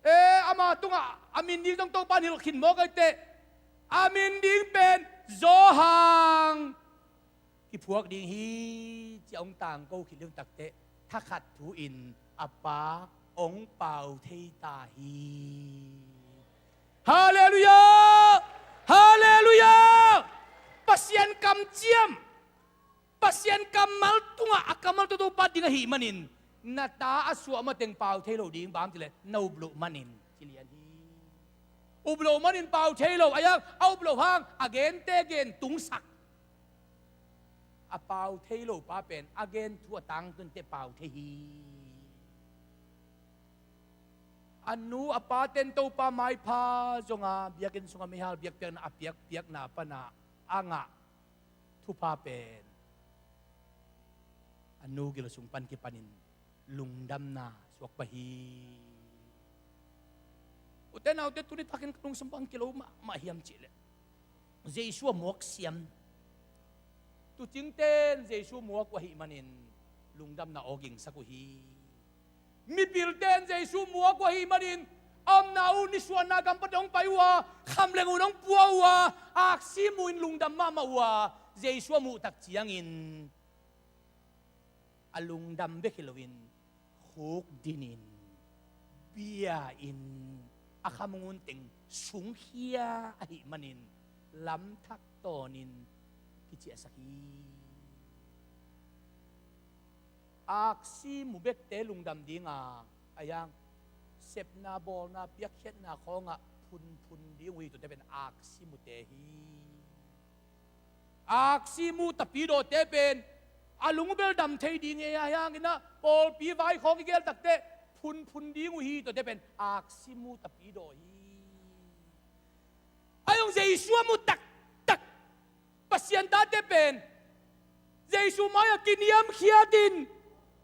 e ama tungah a min ding zong Topan hilh khin mawk aiteh a min ding pen Zawhang kiphuak ding hi ci a hong tangko khit liang takteh thakhat thu-in a pa hong pau thei ta hi. Halleluiah! Halleluiah! Pasian kamciam Pasian kammal tungah a kammal toto pat ding ahih manin na ta a suah mateng pau thei lo ding bang cileh na up loh manin ci lian hi. Up loh manin pau thei lo a hiang a up loh hang a gente gen tungsak. a pau thei lo pa pen a gen thu a tangtun teh pau thei hi. A nu a pa ten Topa maipha zonga biakinn sunga meihal biakpiakna a piakpiakna pana a ngah thupha pen a nu gil sung pan kipanin lungdamna suak pah hi. Ute naute, tuni takin ka lungsim bang kilo mahmah hiam cihleh, Jesu a muak siam tuucingten Jesu muak uh ahih manin lungdamna aw gingsak uh hi. Mipilten Jesu muak uh ahih manin a omna uh nisuahna gam pan hong pai uh a, khamleng un hong pua uh a, aksi mu-in lungdam mahmah uh a, Jesu a muh tak ciangin a lungdam bek hi loin khukdinin, bia-in, a khamungun teng sungkhia ahih manin lamthak tawnin kiciahsak hi. Aksi mu bekte lungdam dinga, a yang sepna, bawlna, piakkhiatna khawngah phunphun ding uh hi. Tuate pen aksi mute hi. Aksi mu tapidawte pen a lung uh bel dam thei ding hi a, a yang inah pawlpi vai khawng i gel takteh phunphun ding uh hi. Tuate pen aksi mu tapidaw hi. A zong Jesu a mu taktak Pasian tate pen Jesu mai-ah kiniamkhiatin,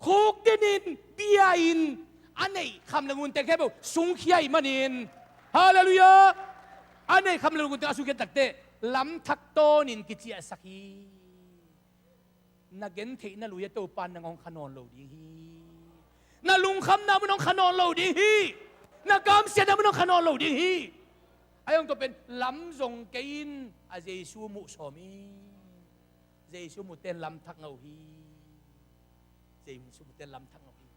khukdinin, bia-in, a neih khamleng un teng khempeuh sungkhia ahih manin, halleluiah, a neih khamleng un teng a sungkhia takteh lamthak tawnin kiciahsak hi. Na gentheihna lui-ah Topa in nang hong kha nawn lo ding hi. Na lungkhamna mun hong kha nawn lo ding hi. Na kamsiatna mun hong kha nawn lo ding hi. A zong tua pen lam zong kei in a Jesu muh sawm hi. Jesu muten lamthak ngah uh hi. Jesu muten lamthak ngah uh hi.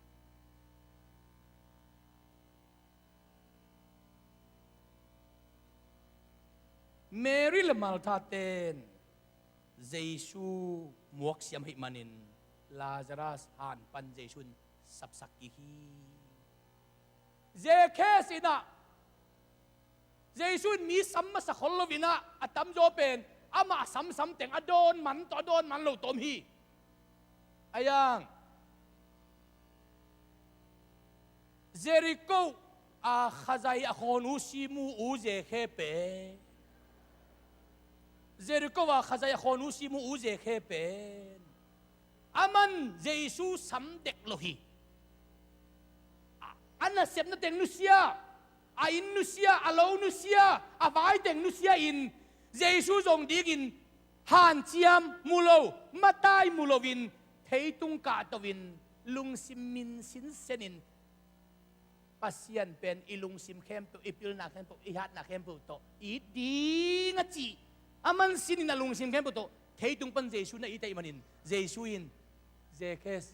Mary le Martha ten Jesu muak siam ahih manin Lazarus han pan Jesu in sapsak kik hi. Zakkhas inah Jesu in mi sam masa khol lo inah a tamzaw pen amah a samsam teng a dawn man tawh a dawn man lo tawh om hi. A yang Jeriko a khazai a khawn uh si mu uh Zakkhas pen, Jeriko a khazai a khawn uh si mu uh Zakkhas pen aman Jesu sam dek lo hi. A, a nasepna teng nusia, a inn nusia, a lo nusia, a vai teng nusia in Jesu zong dingin hanciam mu lo, matai mu loin theitung kahtoin lungsim min sinsenin Pasian pen i lungsim khempeuh, i pilna khempeuh, i hatna khempeuh tawh it ding a cih aman sinin a lungsim khempeuh tawh theitung pan Jesu na it ahih manin Jesu in Zakkhas,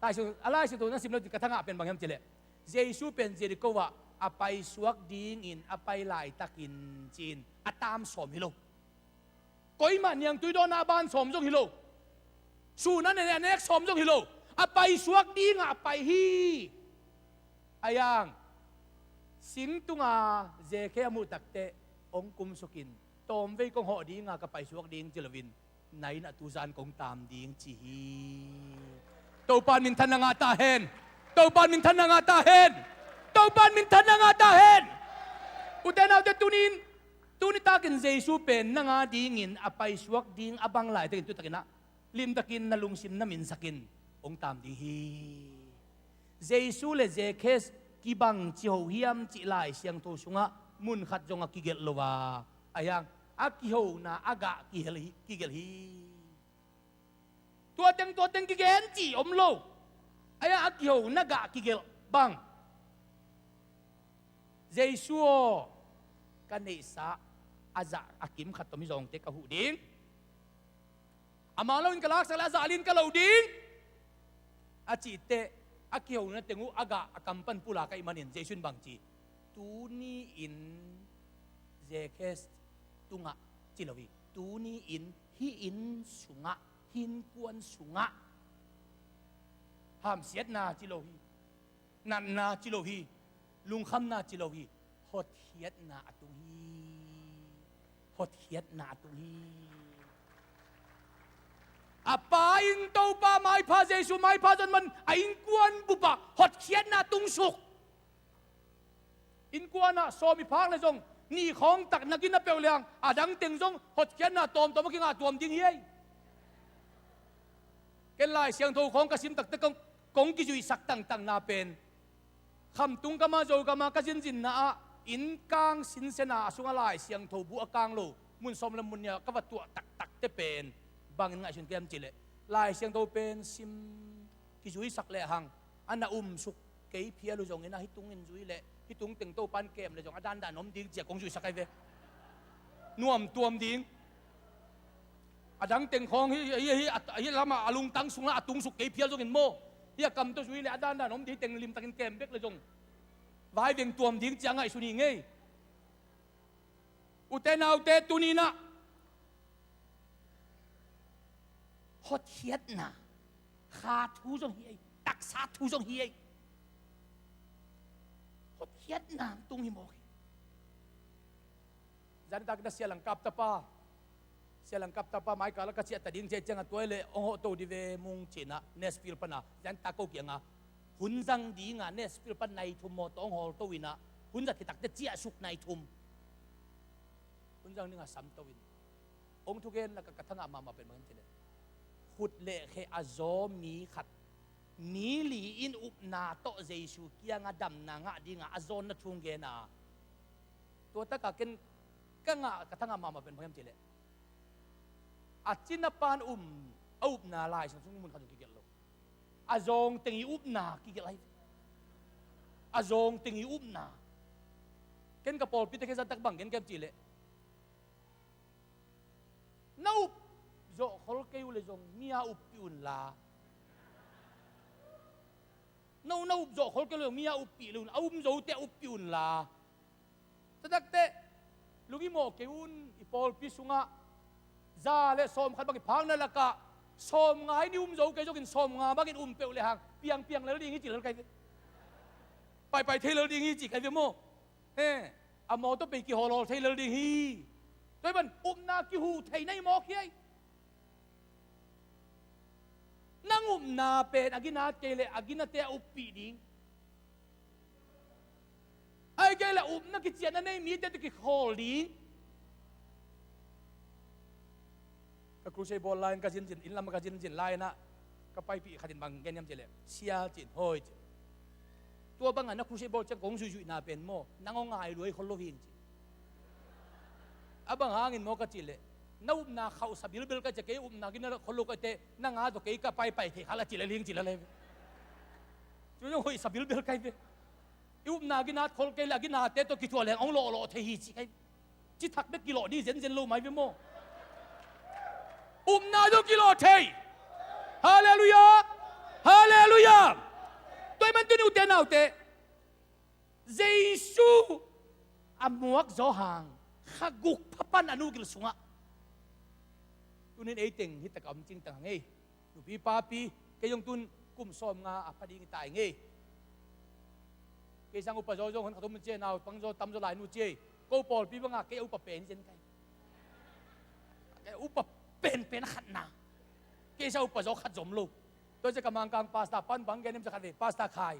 Laisiangtho, a Laisiangtho na sim lo, ka thangah pen bang hiam cihleh, Jesu pen Jeriko ah a paisuak dingin a pai laitakin ci-in a tam sawm hi lo. Koimah niangtui dawnah a ban sawm zong hi lo. Sun a nek, a nek sawm zong hi lo. A paisuak dingah a pai hi. A yang singtunga Zakkhas a muh takteh hong kumsukin, tawmvei kong hawh dinga ka paisuak ding ci loin, nai-in a tuzan kong tam ding ci hi. Topa in minthanna ngah ta hen. Topa in minthanna ngah ta hen. Topa in minthanna ngah ta hen. Ute naute, tunin, tuni takin Jesu pen nang a dingin a paisuak ding a bang laitakin tutakinah limtakin na lungsim na minsakin hong tam ding hi. Jesu le Zakkhas kibang ci ho hiam cih Laisiangtho sungah mun khat zong a kigelh lo a, a yang a kihona a gah kigelh hi, kigelh hi. Tua teng, tua teng kigen ci om lo. A yang a kihona gah kigelh bang, Jesu aw, ka neihsa a zah a kim khat tawh mizawngte ka huh ding. Ama loin ka laksak leh a zah li-in ka loh ding, a cih teh a kihona teng uh a gah a kam pan pulak ahih manin Jesu in bang ci, tuni-in Zakkhas tungah ci lo hi. Tuni-in hih inn sungah, hih innkuan sungah hamsiatna ci lo hi. Natna ci lo hi, lungkhamna ci lo hi, hotkhiatna a tung hi. Hotkhiatna a tung hi. A Pa in Topa maipha, Jesu maipha zon man a innkuan bupah hotkhiatna tungsuk. Innkuan ah sawm i phak le zong nih khawng tak na gina peuh lehang a dang teng zong hotkhiatna tawmtawm a kingah tuam ding hi ei. Ken Lai Siangtho khawng ka sim takte kong, kong kizuihsak tangtangna pen Khamtung kama Zogama ka zinzinna ah innkang sinsena a sungah Lai Siangtho bu a kang lo mun sawm le mun nih a ka va tuah taktakte pen bangin ngaihsun ka hiam cih leh Lai Siangtho pen sim kizuisak lehang a na umsuk kei phial uh zongin a hih tungin zui leh hih tung teng Topan kem le zong a dandan om ding ci-a kong zuisak ahi ve. Nuam tuam ding. A dang teng khawng hi, hi, hi, a, hi lamah a lungtang sungah a tungsuk kei phial zongin maw, hi a kam tawh zui leh a dandan om ding, teng limtakin kem bek le zong vai veng tuam ding ci-a ngaihsun hi ngei. Ute naute, tuni-in ah hotkhiatna kha thu zong hi ei, taksa thu zong hi ei. Hotkhiatna tung hi mawk hi. Zan tak na Sia Langkap tapa, Sia Langkap tapa maikal a ka ciah ta ding ciah ciangah tua hi leh hong hawh to di ve mung ci-in ah Nashville pan a zan tak ko kiangah hun zang dingah Nashville pan nai thum mawtaw hong hawl to in ah hun zat khit takte ciahsuk nai thum hun zang dingah sam to in. Hong thugen lakah ka thangah mahmah pen bang hiam cih leh khut le khe a zaw mi khat mi li in upna tawh Jesu kiangah damna ngah dingah a zawnna thu hong gen a. Tua takah ken ka ngah, ka thangah mahmah pen bang hiam cih leh a cina pan um, a upna Lai Siangtho sung mun khat zong kigelh lo. A zawng teng i upna kigelh ahi. A zawng teng i upna. Ken ka pawlpite khesat tak bang gen ka hiam cih leh na up zawh khol kei uh le zong mi a uppih un la. No, na up zawh khol kei uh le zong mi a uppih le un, a um zote a uppih un la. Tua takte lung i mawh kei un. I pawlpi sungah za le sawm khat bang i phakna lakah sawm nga in i um zo kei zongin sawm nga bangin um peuh lehang piangpiang lel ding hi ci lel kai ve. Paipai thei lel ding hi ci kai ve maw. He, a mawtaw pei kihawlhawl thei lel ding hi. Tua hi ban upna kihu thei na hi mawk hi ei. Nang upna pen a ginat kei leh a ginate a uppih ding. Ahih kei leh upna kician a nei mite tawh kikhawl ding. Ka crusade bawl lai-in ka zinzin, inn lam ka zinzin lai-in ah ka paipih khat in bang gen hiam cih leh, "Sia," ci-in, "Hawi," ci. "Tua bangah na crusade bawl ciang kong zuihzuihna pen maw, nang aw ngai luai khol lo hi," ci. "A bang hangin maw," ka cih leh, "Na upna khauhsa bilbel ka ci a, kei upna ginat khol lo ka hi teh, nang a tawh kei ka paipai thei kha la," ci lel hing ci lel hi. Cu zong hoihsa bilbel ka hi ve. I upna ginat khol kei leh a ginate tawh kithuah leng hong lawhlawh thei hi ci ka hi. Ci thak bek kilawh ding zenzen lo mai ve maw? Upna zong kilawh thei. Halleluiah. Halleluiah. Tua ahih man tuni ute naute, Jesu a muak zaw hang kha guk pha pan a nu gil sungah. Tunin ei teng hi takah om cingtang hang ei. Nupi papi, kei zong tun kum sawm nga a pha ding hi ta ing ei. Kei sang upa zaw zong hon khat om ci ei, naupang zaw tam zaw lai nu ci ei. Ko pawlpi bangah kei a upa pen hi zen kai. Kei a upa penpen a khatna. Kei sang upa zaw khat zom lo. Tua ci ka Mangkang pastor pan bang gen hiam ci khat ve, Pastor Khai.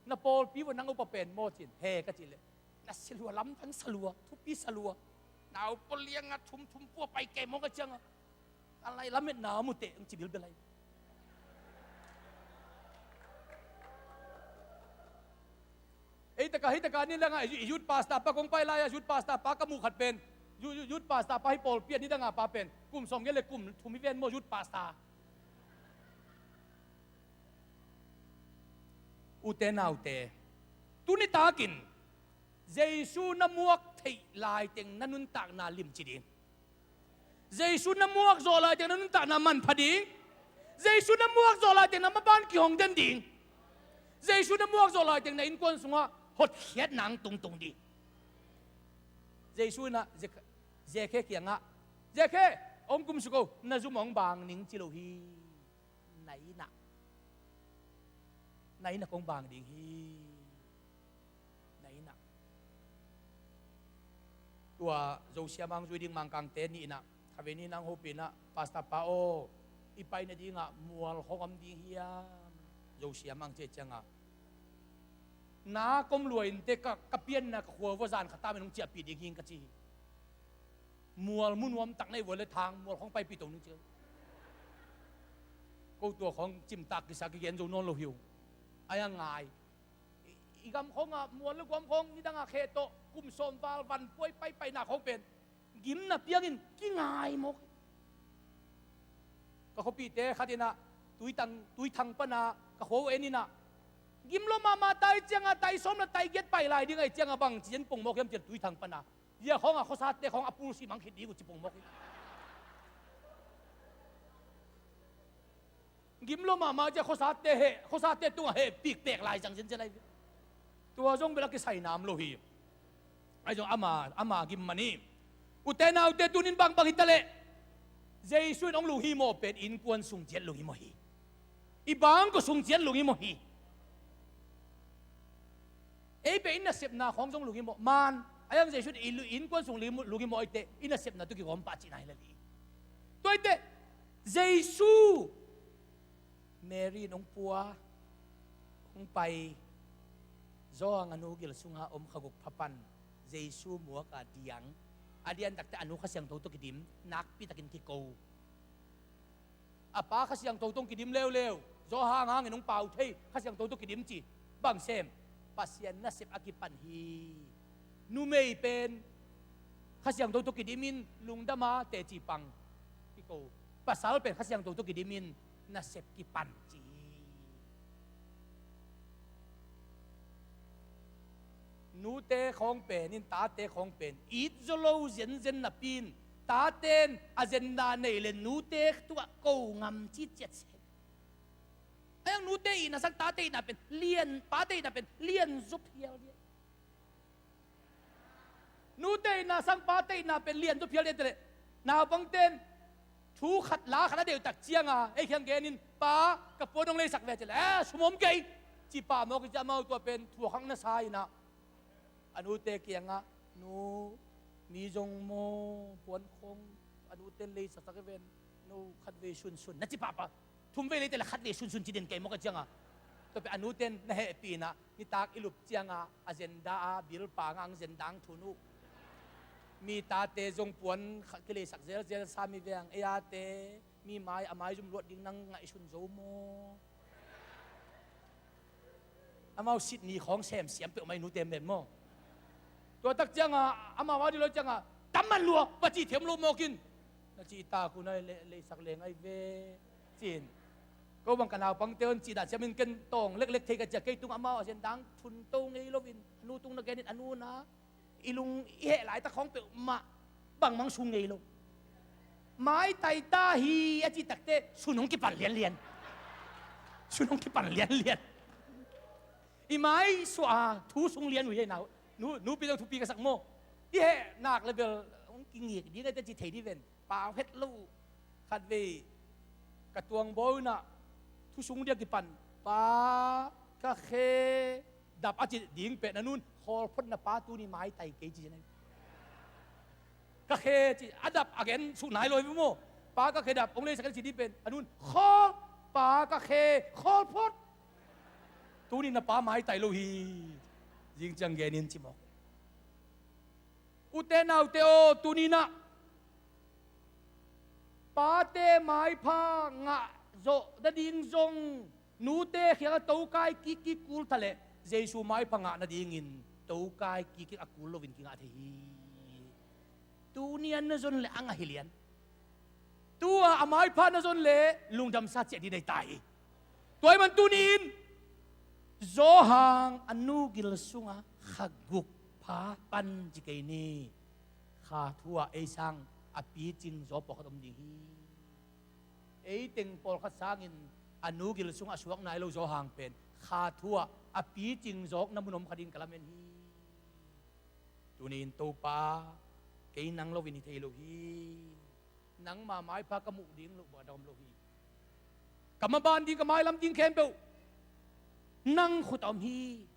Na pawlpi vua nang upa pen maw ci-in, he ka cih leh, na salua lamdang salua, thupi salua. Nau pua liangah thum thum pua pai kei maw ka ciangah. A lai lametna a muteh ang ci bilbel lai. Ei taka, hei taka ni dangah, i youth pastor pa kong pai lai-a, youth pastor pa ka muh khat pen, youth, youth, youth pastor pa hi pawlpi a ni dangah pa pen, kum sawm gel le kum thum hi ven maw youth pastor. Ute naute, tuni takin Jesu na muak theih laiteng na nuntakna limci ding. Jesu na muak zawh laiteng na nuntakna manpha ding. Jesu na muak zawh laiteng na maban kihong den ding. Jesu na muak zawh laiteng na innkuan sungah hotkhiatna ang tungtung ding. Jesu in ah Zek-, Zekhe kiangah, Zekhe, hong kumsuk o, na zum hong bang ning ci lo hi. Na inn ah, na inn ah kong bang ding hi. Na inn ah. Tua Zo siamang zui ding Mangkangte nih in ah, khavei ni nang hopih in ah, Pastor pa aw, I pai nadingah mual khong om ding hiam? Zosiam ang ciah ciangah, na kom luainte ka, ka pianna ka khua vua zan khatam in hong ciahpih ding hing ka ci hi. Mual mu nuamtak nei vua le thang mual khong paipih to ning ciah. Ko tua khong cimtak kisa kigen zo nawn lo hi uh. Ai a ngai. I, i gam khongah mual le guam khong nidangah kheh tawh kum sawm val van puai paipaina khong pen gimna piangin kingai mawk. Ka khuapihte khat inah tuithang, tuithang pana ka khua uh en inah, gim lo mahmah tai ciangah tai sawm le tai giat pai lai ding ai ciangah bang ci-in pong mawk hiam ciah tuithang pana. Zia khongah khuasate khong a pulsi mang khit ding uh ci pong mawk hi. Gim lo mahmah ciah khuasate heh, khuasate tungah heh pikpek lai zang zenzen lai ve. Tua zong bel a kisai nam lo hi. Ai zong ama, ama gim man hi. Ute naute tunin bangbang hitaleh Jesu in hong lunghimawh pen innkuan sung ciat lunghimawh hi. I bangkua sung ciat lunghimawh hi. Ei pen i nasepna khawng zong lunghimawh man, a yang Jesu in i lu-, innkuan sung lunghimawh, lunghimawh aiteh i nasepna tu kigawm pah cihna hi lel hi. Tua aiteh Jesu Mary in hong pua, hong pai, Johan a nu gil sunga om khaguk pha pan Jesu muak a diang. A dian takte a nu Kha Siangtho tawh kidim, nakpi takin kiko. A pa Kha Siangtho tawh kidim leuleu, Johan hangin hong pau thei, Kha Siangtho tawh kidim ci. Bang sem? Pasian nasep a kipan hi. Numei pen Kha Siangtho tawh kidimin lungdama teci pang kiko. Pasal pen Kha Siangtho tawh kidimin nasep kipan ci hi. Nute khawng pen in tate khawng pen it zaw lo zenzen napi in, tate in agenda nei le nute tungah ko ngam ci ciat se. A yang nute itna sang tate itna pen lian, pate itna pen lian zaw phial lian. Nute itna sang pate itna pen lian zaw phial lian teh leh, naupangte in thu khat la khat a deuh tak cianga ei kiang genin, pa, ka puan hong leisak ve ci leh, eh, sum om kei, ci pah mawk hi ci. Amau tua pen thuakhang na sa inah a nute kiangah, nu, mi zong maw, puan khong a nute in leisaksak hi ven, no khatvei sunsun na ci pahpah. Thumvei leite le khatvei sunsun ci den kei mawk a cianga. Tua pen a nute in na hehpih inah nitak i lup cianga agenda a bilpa ngang agenda ang thun uh. Mi tate zong puan khat kileisak zelzel sa mi veng, ei ate mi mai a maizum luat ding nang ngaihsun zo maw? Amau sitni khawng semsiam peuhmah i nute men maw? Tua tak cianga amau a dilo cianga tamman lua va ci thiam lo mawkin, na cihtak uh na le, leisak leng ai ve cin. Ko bang ka naupangte un cihdah siamin ken tawng leklek thei ka cia, kei tung amau agenda ang thun to ngei loin a nu tung na genin a nu na i lung i heh laitak khawng peuhmah bangmang sung ngei lo. Maitai ta hi a cih takte sun hong kipan lianlian. Sun hong kipan lianlian. I mai suah a thu sung lian uh hi ei nau. Nu, nupi zong thupi ka sak maw? I heh nak le bel hong kingik ding a te ci thei di ven. Pau het lo uh. Khatvei ka tuangbawi unah thu sung dia kipan, pa, ka khe dap a ci ding pen a nun khawl phot na pa tuni maitai kei ci. Ka khe ci a dap a gen suh nai lo hi maw? Pa, ka khe dap hong leisak ci ding pen a nun khawl, pa, ka khe khawl phot. Tuni na pa maitai lo hi. Zing ciang genin ci mawk. Ute naute aw, tuninah pate maipha ngah zawh nading zong nute khiangah tokai kikkik kul thaleh Jesu maipha ngah nadingin tokai kikkik a kul loin kingah thei hi. Tunian na zon le a ngah hi lian. Tua a maipha na zon le lungdamsa ciah ding nei ta hi. Tua ahih man tunin Johan a nu gil sunga kha guk pha pan ci kei ni. Kha thu ah ei sang a picing zaw pawlkhat om ding hi. Ei teng pawlkhat sangin a nu gil sungah a suak nai lo Johan pen kha thu ah a picing zawkna mun om kha dingin ka lamen hi. Tunin Topa, kei nang loin hi thei lo hi. Nangma maipha ka muh ding loh bang a dang om lo hi. Ka maban ding, ka mailam ding khempeuh nang khut a om hi.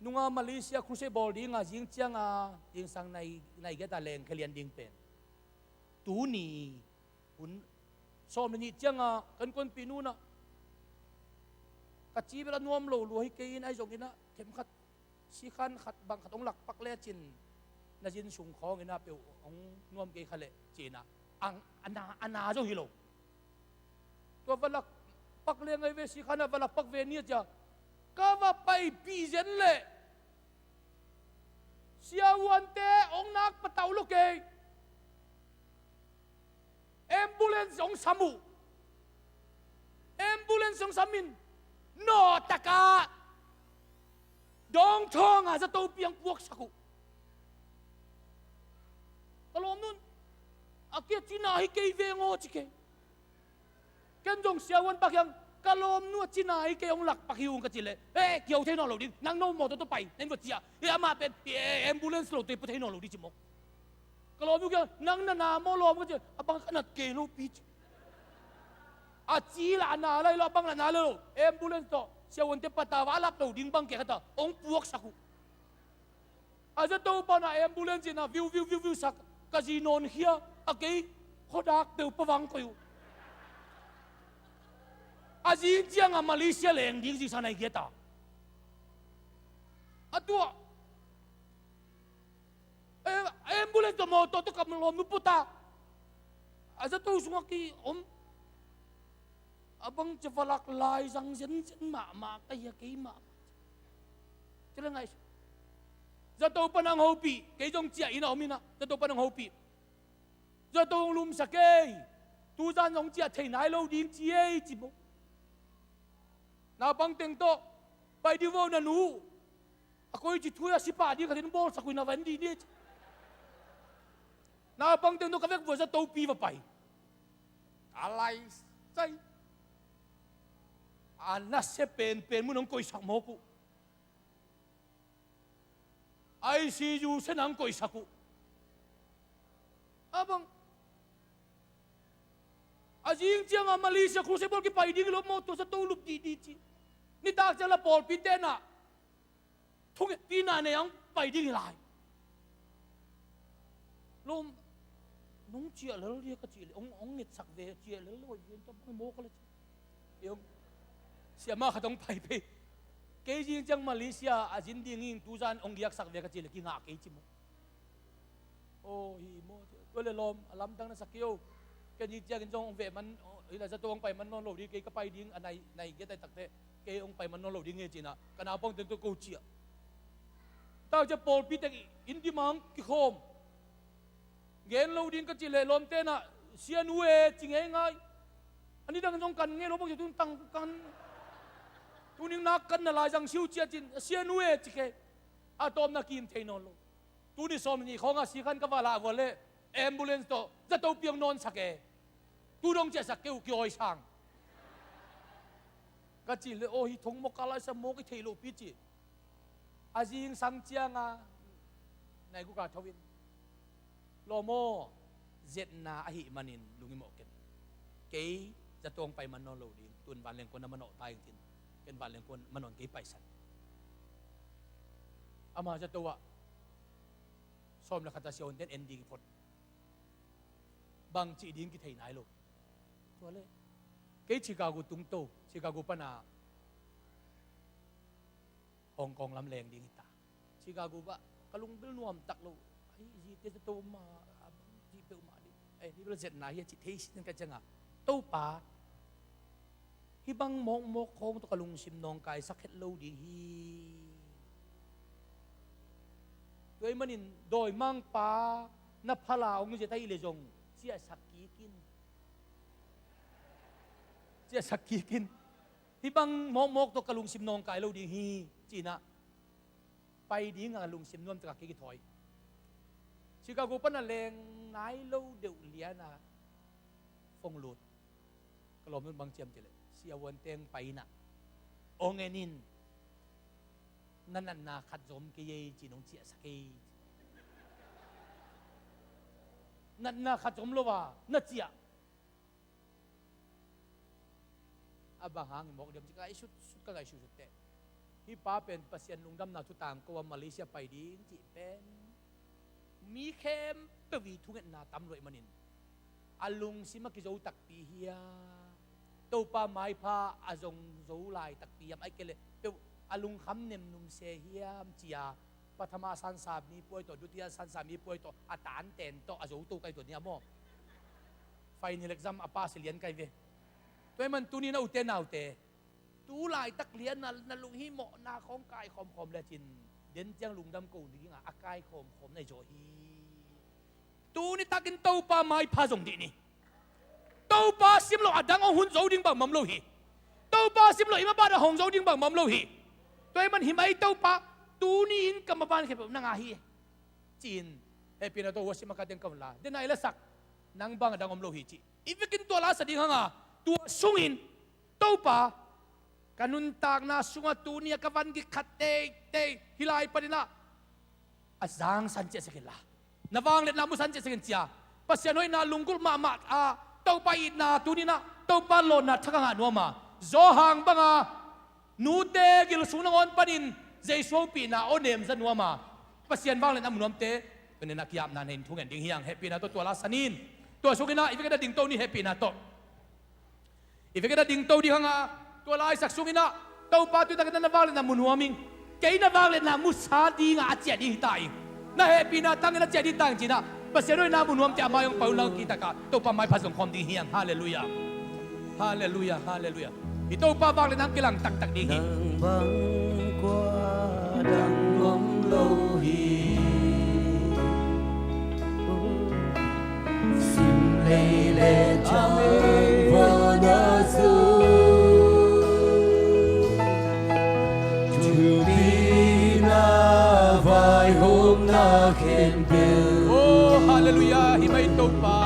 Nunga Malaysia crusade bawl dinga zing cianga zingsang nai, nai giata lengkhia lian ding pen tuni hun Sawm le nih cianga kan kuanpih nunah ka ci bel a nuam lo lua hi kei in, ahi zongin ah themkhat, sikhan khat bang khat hong lakpak lecin na zin sung khawngin ah peuh hong nuam kei kha leh cinah a na, a na zong hi lo. Tua va lakpak le ngai ve, sikhan ah va lakpak ve ni a cia. Ka va paipih zen leh siavuante hong nak patau lo kei. Ambulance hong sam uh. Ambulance hong sam in nawtakah dawngthawnga zato piang puaksak uh. Ka lawmnun a kia cina hi kei veng aw ci kei. Ken zong siavuan pak hiang ka lawmnu a cina hi kei hong lakpak hi ung ka ci leh, e, kiau thei nawn lo ding, nang no mawtaw tawh pai nang va cia, e, amah pen, e, ambulance lo tei pu thei nawn lo ding ci maw. Ka lawmnu kia nang na na maw lawm ka ci, a bang ka nat kei lo pi ci. A ci lah a na lai lo, a bang lah a na lai lo, ambulance tawh siavuante patau a a lap lo ding bang kei khat a hong puaksak uh. A zato pana ambulance in a viu viu viu viu sak, ka zi nawn khia, a kei khuadak peuh pavang koih uh. A zing cianga Malaysia leng ding zisa nai giata. A tua, eh, ambulance tawh mawtaw tawh ka lawmnu puta. A zato sungah ki om. A bang cia va lak lai zang zenzen mahmah ka hia kei mahmah. Cia le ngaih zato pan ang hopih, kei zong ciah ina om ina zato pan ang hopih. Zato hong lumsa kei. Tuzan hong ciah thei nai lo ding ci ei ci bo. Naupang teng tawh pai dih vo na nu. A koi ci thu a sipah dih khatin bawlsak uh ina van dih ni ci. Naupang teng tawh ka vek vua zatopi va pai. A lai sai. A nasia penpen mun hong koihsak mawk uh. I C U sen hong koihsak uh. A bang a zing cianga Malaysia Crusader kipai ding lo mawtaw zato lup dihdih ci. Nitak ciang la pawlpi tenah thungetpina nei ang pai ding hi lai. Lawm, nong ciah lel dia ka cih leh hong, hong ngetsak ve, ciah lel lo vian tua bang maw ka le ci. Siama khat hong pai pei. Kei zing ciang Malaysia a zin ding in tuzan hong giaksak ve ka cih leh kingah kei ci maw. Aw hi maw, tua le lawm a lamdang na sak kei o. Ken hi ciangin zong hong veh man, hila zato hong pai man nawn lo ding, kei ka pai ding a nai, nai giat ai takte kei hong pai man nawn lo ding hi cinah ka naupang teng tawh ko ciah. Tau cia pawlpi teng in dimang kikhawm. Gen lo ding ka cih leh lawm tenah sianu e ci ngeingai. A nidang zong kan ngei lo bang cia tun tang kan. Tuning nak kan na lai zang siu ciah cin sianu e ci kei. A tawpna kim thei nawn lo. Tuni sawm nih khawngah sikhan ka va lah vua le ambulance tawh zato piang nawnsak e. Tu dong ciahsak kei uh kiawisang. Ka cih le aw hi thong mawk a laisa mawk i theih lohpi ci. A zingsang cianga naiguka tho in. Lawm aw, zetna ahih manin lungim awh ken. Kei zato hong pai man nawn lo ding, tun vanleng kuan na manawh ta ing tin. Ken vanleng kuan manawh kei paisan. Ama zato ah sawm le khat a siavuanten en ding phot. Bang cih ding kithei nai lo. Tua le kei Chicago tungto, Chicago pana Hong Kong lam leng ding hita. Chicago bah ka lungbil nuamtak lo. Ai, zite zato ma a bang cih peuhmah ding. Ai, ni bel zetna hi a cih thei sin ka cianga Topa, hih bang mawkmawk khawng tawh ka lungsim nawngkaisak het lo ding hi. Tua ahih manin dawimangpa na phala hong zet ahih leh zong ciahsak kik in. Ciahsak kik in. Hih bang mawkmawk tawh ka lungsim nawngkai lo ding hi. Cinah pai dinga lungsim nuamtakah kei kithawi. Chicago pana leng nai lo deuh liana phone lut. Ka lawmnun bang ciam cileh siavuan teng pai inah hong en in. Na natna khat zom kei ei ci nong ciahsak ei. Natna khat zom lo a na ciah. A bang hang i mawk diam ci ka ngaihsut sut ka ngaihsut sut teh. Hih pa pen Pasian lungdamna thu tangko a Malaysia pai ding cih pen mi khempeuh i thungetna tam luaih manin a lungsim a kizo takpi hiam? Topa maipha a zong zo lai takpi hiam? Ahih kei leh peuh a lungkham nemnum se hiam ci-a pathama sansa mi puai tawh, dutiya sansa mi puai tawh, a tanten tawh a zo to kai tawh ni a maw? Final exam a pass lian kai ve. Tua ahih man tuni-in a ute naute, tu laitak lian na, na lunghimawhna khawng kai khawmkhawm lecin den ciang lungdam ko ding a, a kai khawmkhawm na hi zaw hi. Tuni takin Topa maipha zong dih ni. Topa simloh a dang hong hun zo ding bangmah om lo hi. Topa simloh i maban a hong zo ding bangmah om lo hi. Tua ahih man hih mai Topa, tuni-in ka maban khempeuh na ngah hi, ci-in hehpihna tawh worship a ka teng ka hun la, den a i lasak, nang bang a dang om lo hi ci. I vekin tua la sa ding hang a, tua sungin Topa, ka nuntakna sungah tuni-a ka van gik khat teitei hih lai panin ah a zangsan ciahsak inla, na vangliatna musan ciahsak in ci-a, Pasian hoihna lunggulh mahmah a, Topa itna tuni-in ah Topa lawnna thak a ngah nuam a, Johan banga nute gil sung nangawn panin Jesu hopihna aw nemza nuam a, Pasian vangliatna mu nuamte, tuni-in ah ki-apna nei-in thungen ding hi hang. Hehpihna tawh tua la sa ni. Tua sungin ah i vekin a dingto ni, hehpihna tawh. I vekin a dingto ding hang a, tua laisak sungin ah, Topa, tu takin na vangliatna mu nuam ing. Kei na vangliatna musa ding a, a ciah ding hi ta ing. Na hehpihna tangin a ciah ding hi ta ing ci-in ah, Pasian hoihna mu nuamte a mai hong pai un la, kitakah Topa maipha zong khawm ding hi hang. Halleluiah. Halleluiah, halleluiah. I Topa vangliatna hong kilang taktak ding hi. Nang bang kua dang om lo hi. Sim lei le thang, amen, van a zong, thupina vaihawmna khempeuh. Oh, halleluiah, hih mai Topa.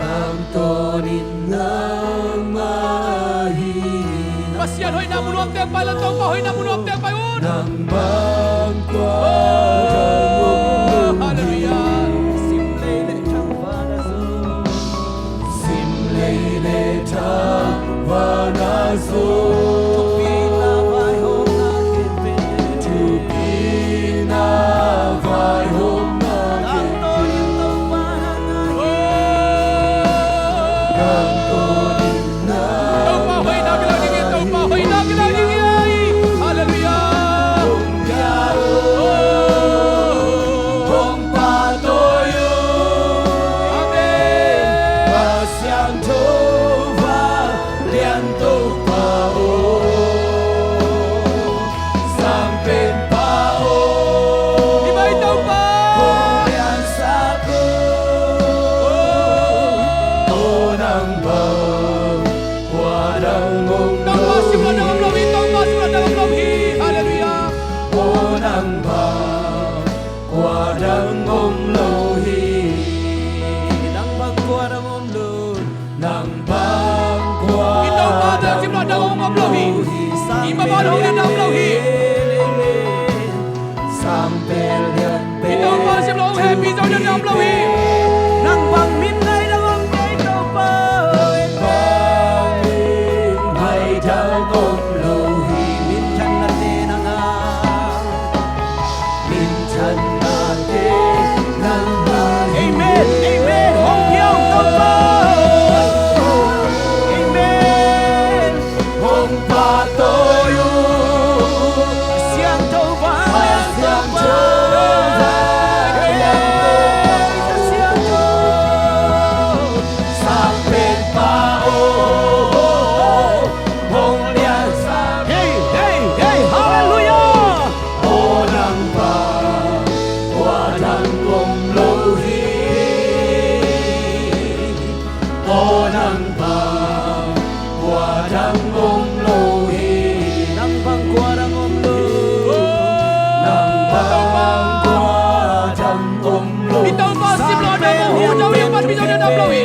Tangtawnin nangmah hi. Pasian hoihna mu nuamte hong pai un la, Topa hoihna mu nuamte hong pai un. Nang bang kua, oh, halleluiah. Sim lei le thang, van a zong. Sim lei le thang, van a zong. Thupina vaihawmna khempeuh. Thupina vaihawmna khempeuh. Topa hoihna kilang ding hi, Topa hoihna kilang ding hi. Halleluiah. Hong pahtawi un. Amen. Pasian Topa, lian Topa aw. Sang Penpa aw. Hih mai Topa. Hong liansak un. Aw nang bang kua dang om lo hi. Topa simloh dang om lo hi. Topa simloh dang om lo hi. Halleluiah. Aw nang bang kua dang om lo hi. Nang bang kua dang om lo. Nang bang kua, i Topa dang simloh dang om lo hi. I maban hong lian dang om lo hi. Sang pen lian pen. I Topa simloh hong hehpih zo dang om lo hi. Nang bang min ngai dang om kei Topa. Bang min ngai dang om lo hi. Min than na te nang a. Amen. Amen. Hong pia un Topa. Amen. Hong pahtawi un. Siangtho vanglian Topa. Siangtho. Sang Penpa aw. Hong liansak. Hey, hey, hey, halleluiah. Aw nang bang kua dang om lo hi. Aw nang bang kua dang om lo hi. Nang bang kua dang om lo. Nang bang kua dang om lo. I Topa simloh dang om lo hi. Topa simloh dang om lo hi.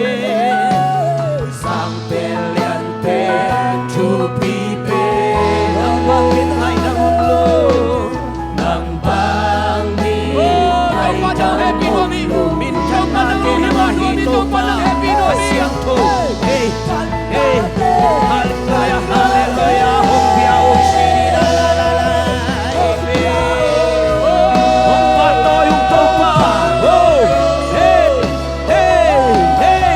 Sang pen lian pen thupi pen. Nang bang min ngai dang om lo. Nang bang min ngai dang om lo. Min than na te nang a hi Topa. Siangtho. Hey, hey. Halleluiah, halleluiah. Hong pia un. Hong pahtawi un Topa. Oh, hey. Hey, hey,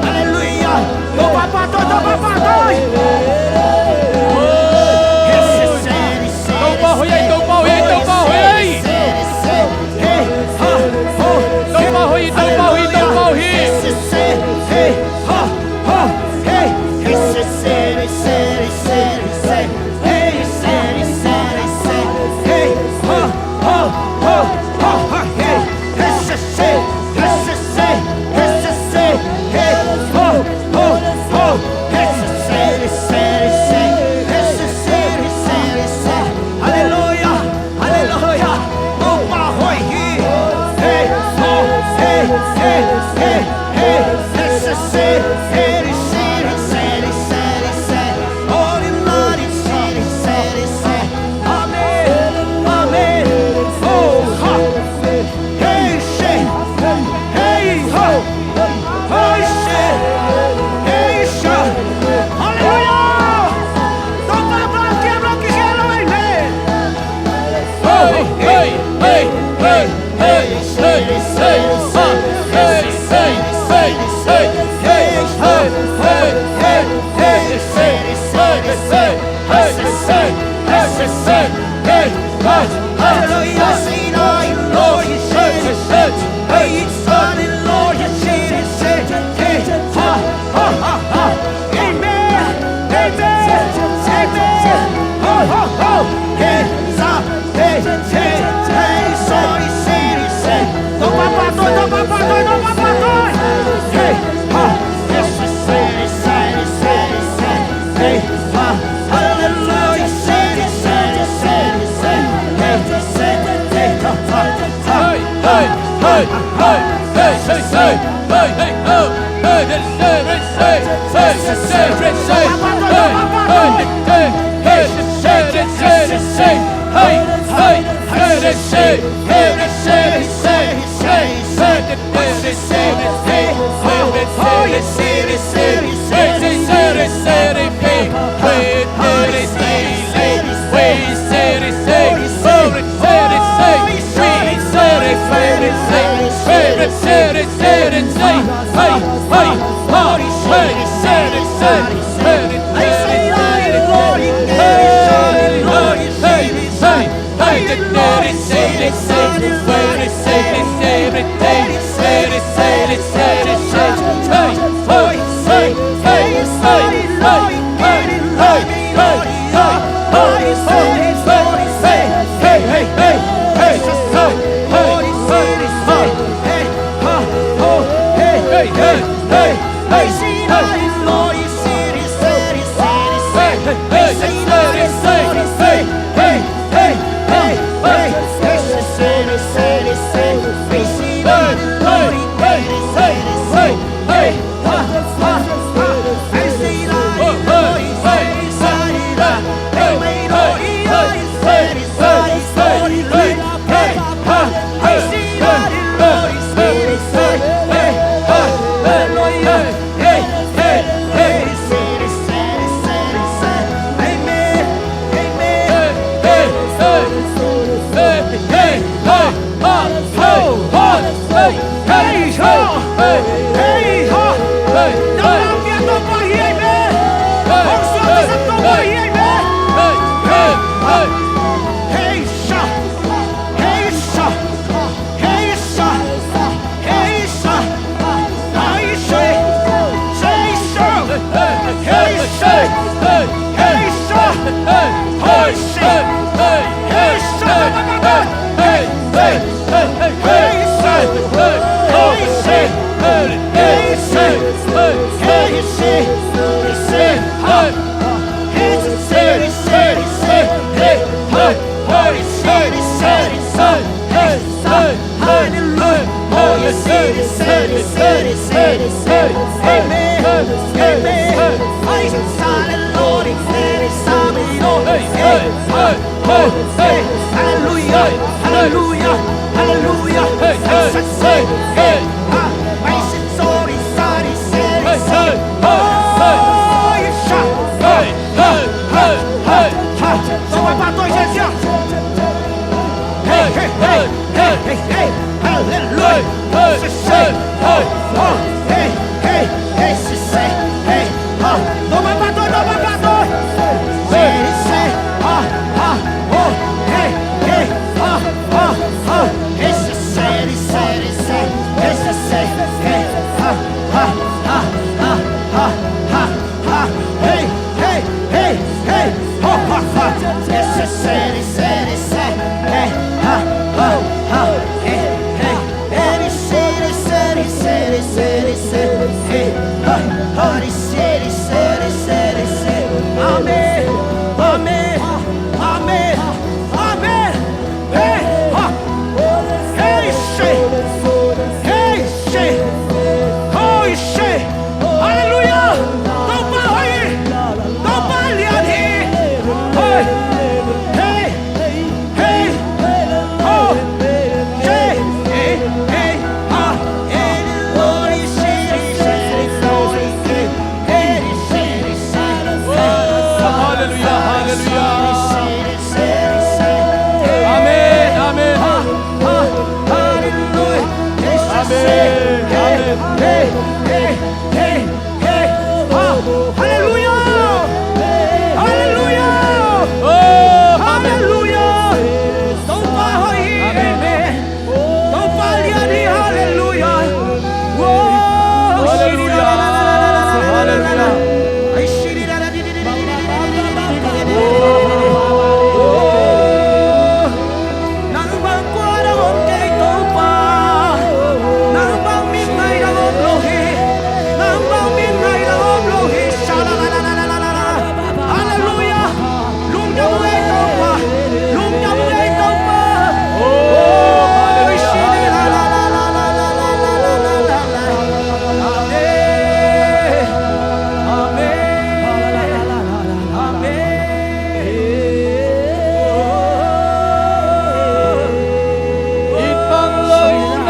Aleluya. Topa patoi, Topa patoi.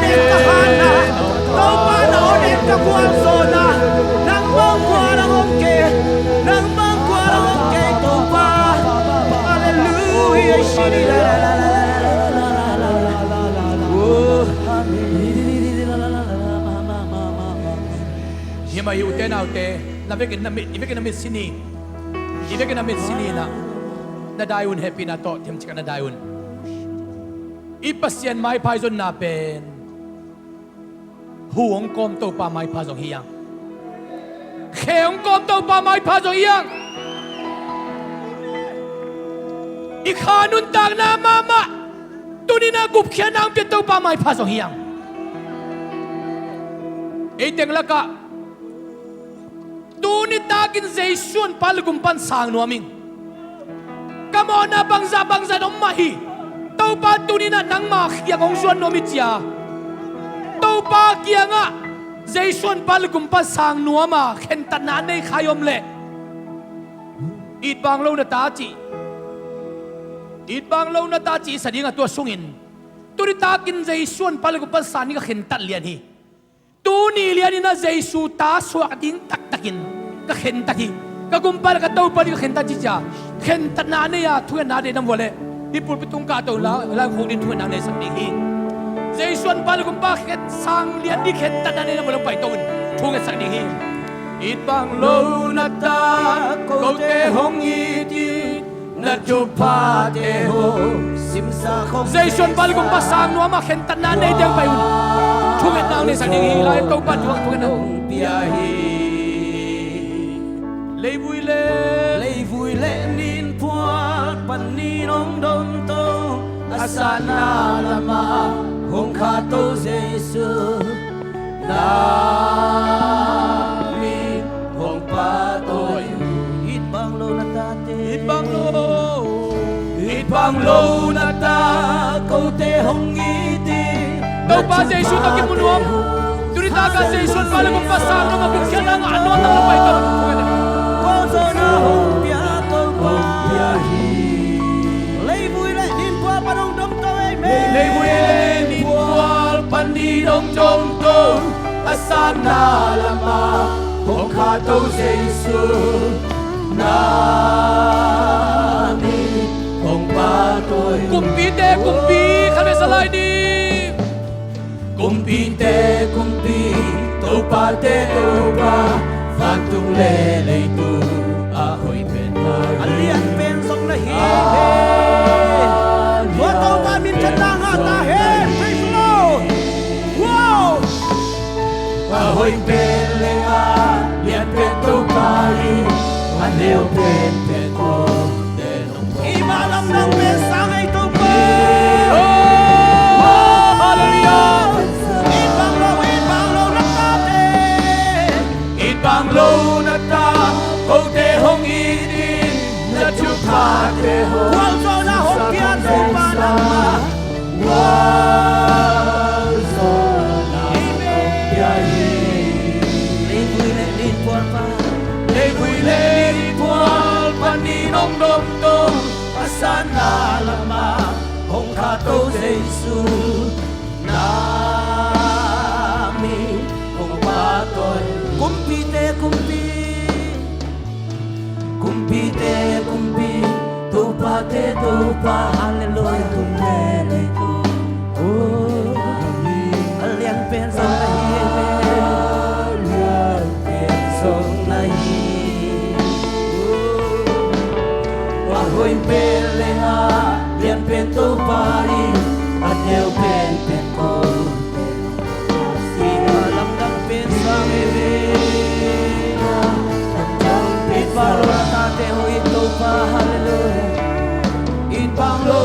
awnek ka hana, Topa na awnek ka gualzawhna, nangmah gual a om kei, nangmah gual a om kei Topa. Halleluia. Himah hi ute naute, na vekin na mit, i vekin na mit sini, i vekin na mit sini na, na dai un, hehpihna tawh themcik a na dai un. I Pasian maipha i zonna pen hu hong kawm Topa maipha zong hi hang. Khe hong kawm Topa maipha zong hi hang. I kha nuntakna mahmah tuni-in a gupkhiatna hong pia Topa maipha zong hi hang. Ei teng lakah tuni takin Jesu honpa le gumpa in sang nuam ing. Ka mawhna bangzah bangzah om mah hi. Topa tuni-in ah nangma kiang hong zuan nuam hi ci-a, Topa kiangah Jesu honpa le gumpa in sang nuam a khentatna a nei kha i om leh, it bang lo na ta cih, it bang lo na ta cih i sa ding a, tua sungin tuni takin Jesu honpa le gumpa in sang ding ka khentat lian hi. Tuni lianin a Jesu ta suak ding taktakin ka khentat hi. Ka gumpa le ka Topa ding ka khentat hi ci-a khentatna a nei a thungetna a deih nam vua leh, hih pulpit tung kahto la, lai khuk ding thungetna nei sak ding hi. Jesu honpa le gumpa khen sang lian ding khentatna a nei nam vua leh pai to in thunget sak ding hi. It bang lo na ta kote hong it hi. Na thuphate hong simsa khong Jesu honpa le gumpa sang nuam a khentatna nei teng pai un. Thungetna nei sak ding hi lai, Topa thu a thungetna. Hong pia hi. Leivui le, leivui le nin phual panin hong domto, a satna lamah hong khato Jesu. Na mit hong pahtawi uh. It bang lo na tate. It bang lo. It bang lo na ta kote hong it hi. Topa Jesu tawh kimu nuam. Tuni takin Jesu honpa le gumpa sang nuam a gupkhiatna ngah nuam tak lo pai to. Gualzawhna hong pia Topa hi. Leivui le nin phual pan hong dom Leivui le nin phual panin hong domto, a satna lamah hong khato Jesu. Na mit hong pahtawi. Kumpite kumpi, khat vei sa lai ni. Kumpite kumpi, topate Topa, vantung le leitung a hoih pen na hi. A lian pen zong na hi. Tua Topa minthanna ngah ta hen. Praise the Lord. Wow. A hoih pen le a lian pen Topa hi. A neu pen pen Topa. Himah lamdang pen sang ei Topa. Oh, hallelujah. It bang lo, it bang lo na tate. It bang lo na ta kote hong it hi. Na thuphate hong gualzawhna hong pia Topa lamah. Gualzawhna hong pia hi. Leivui le nin phual pan. Leivui le nin phual panin hong domto. A satna lamah hong khato Jesu. Na mit hong pahtawi. Kumpite kumpi. Kumpite kumpi. Topate Topa. Hallelujah. Vantung le leitung. Oh, a lian pen zong na hi. A lian pen zong na hi. A hoih pen le a lian pen Topa hi. A neu pen pen Topa. Himah lamdang pen sang ei ve. It bang lo na tate hong it Topa, hallelujah. It bang lo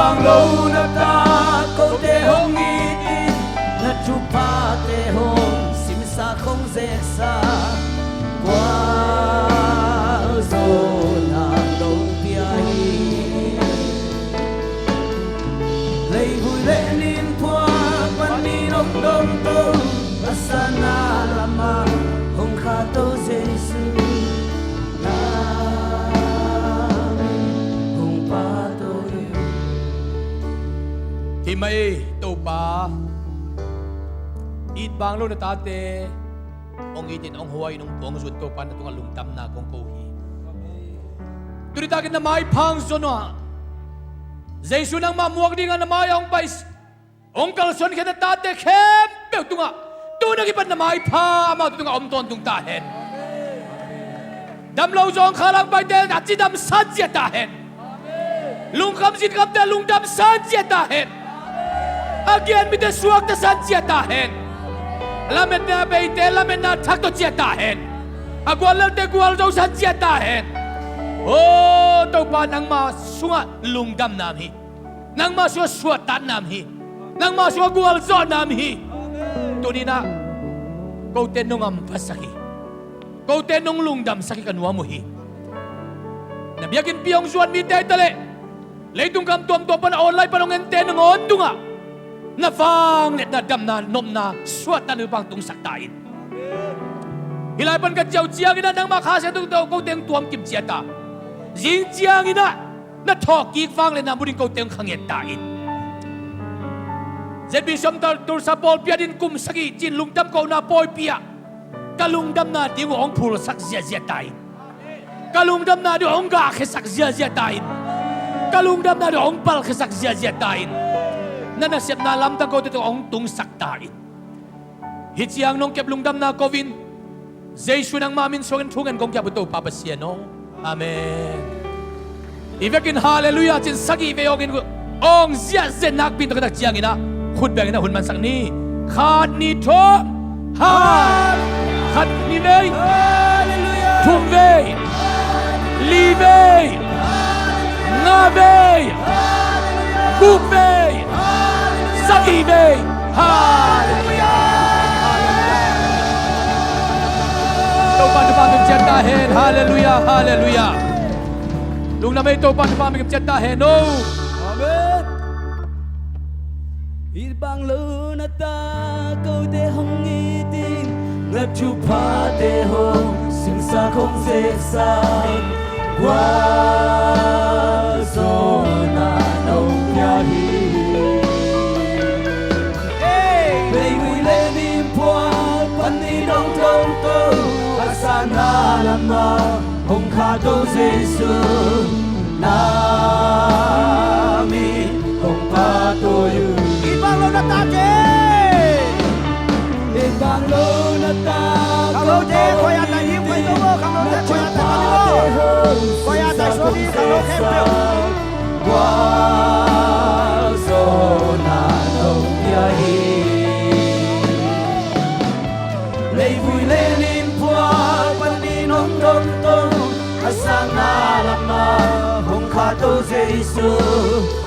Bang lo na ta kote hong it in, na thuphate hong simsa khong zesa, gualzawhna nong pia hi. Leivui le nin phuak panin hong domto, a sanna lamah hong khahto Jesu, na min hong pahtawi. Hi mah ei Topa, it bang lo na tate hong it in, hong huai in, hong puang zuan Topa, na tungah lungdamna kong ko hi. Tuni takin na maipha hong zon uh ah, Jesu nangmah muak dingah na mai-ah hong pai, hong kalsuan khia na tate khempeuh tungah tu na kipan na maipha amau tungah om tawntung ta hen. Dam lo zong khalang paite a cidam san zia ta hen. Lungkham zinkhamte lungdam san zia ta hen. A kian mite suakta san zia ta hen. Lametna beite lametna thak tawh zia ta hen. A guallelte gualzo san zia ta hen. O Topa, nangma sungah lungdamna om hi. Nangma sungah suahtakna om hi. Nangma sungah gualzawhna om hi. Tuni-in ah kote nong amvasak hi. Kote nong lungdamsak hi, ka nuam uh hi. Na biakinnpi hong zuan mite hi taleh, leitung kham tuamtuam pan a online pan hong ente nangawn tungah na vangliatna, damna, nopna, suahtakna bang tungsak ta in. Hih lai pan ka ciah uh ciangin ah nangma Kha Siangtho tawh kote hong tuamkim ciat a, zing ciangin ah na thawhkik vangliatna mu ding kote hong khanget ta in. Z B C om Tulsa pawlpi ah dingin kum sagih ci-in lungdam kohna pawipi ah ka lungdamna ding uh hong phulsak ziahziah ta in. Ka lungdamna ding uh hong gahkhiasak ziahziah ta in. Ka lungdamna ding uh hong palkhiasak ziahziah ta in. Na nasepna lamdang kote tungah hong tungsak ta in. Hih ciang nong kep lungdamna ko-in, Jesu nangma min suangin thu ngen kong kiap uh Topa Pasian aw. Amen. I vekin halleluiah ci-in sagih vei awng in, awng ziahziah nakpi in tawh ka tak ciangin ah khut bengin ah hun mansak ni. Khat, nih, thum. Ha! Khat, nih, vei. Halleluiah. Thum vei. Halleluiah. Li vei. Halleluiah. Nga vei. Halleluiah. Guk vei. Halleluiah. Sagih vei. Halleluiah. Topa thupha ngim ciat ta hen. Halleluiah, halleluiah. Lungdam ei, Topa thupha ngim ciat ta hen o. Amen. Hih bang lo na ta kote hong it in, na thuphate hong simsa khong zesa, gualzawhna nong pia hi. Leivui le nin phuak panin hong domto, a sanna lamah hong khahto Jesu, na min hong pahtawi uh. It bang lo na tate. It bang lo na ta. Khanglote khuai-ah tai ding, khuai to maw, khanglote khuai-ah tai ding maw. Khuai-ah tai suak ding, khanglo khempeuh. Gualzawhna nong pia hi. Leivui le nin phuak panin hong domto, a sanna lamah hong khahto Jesu,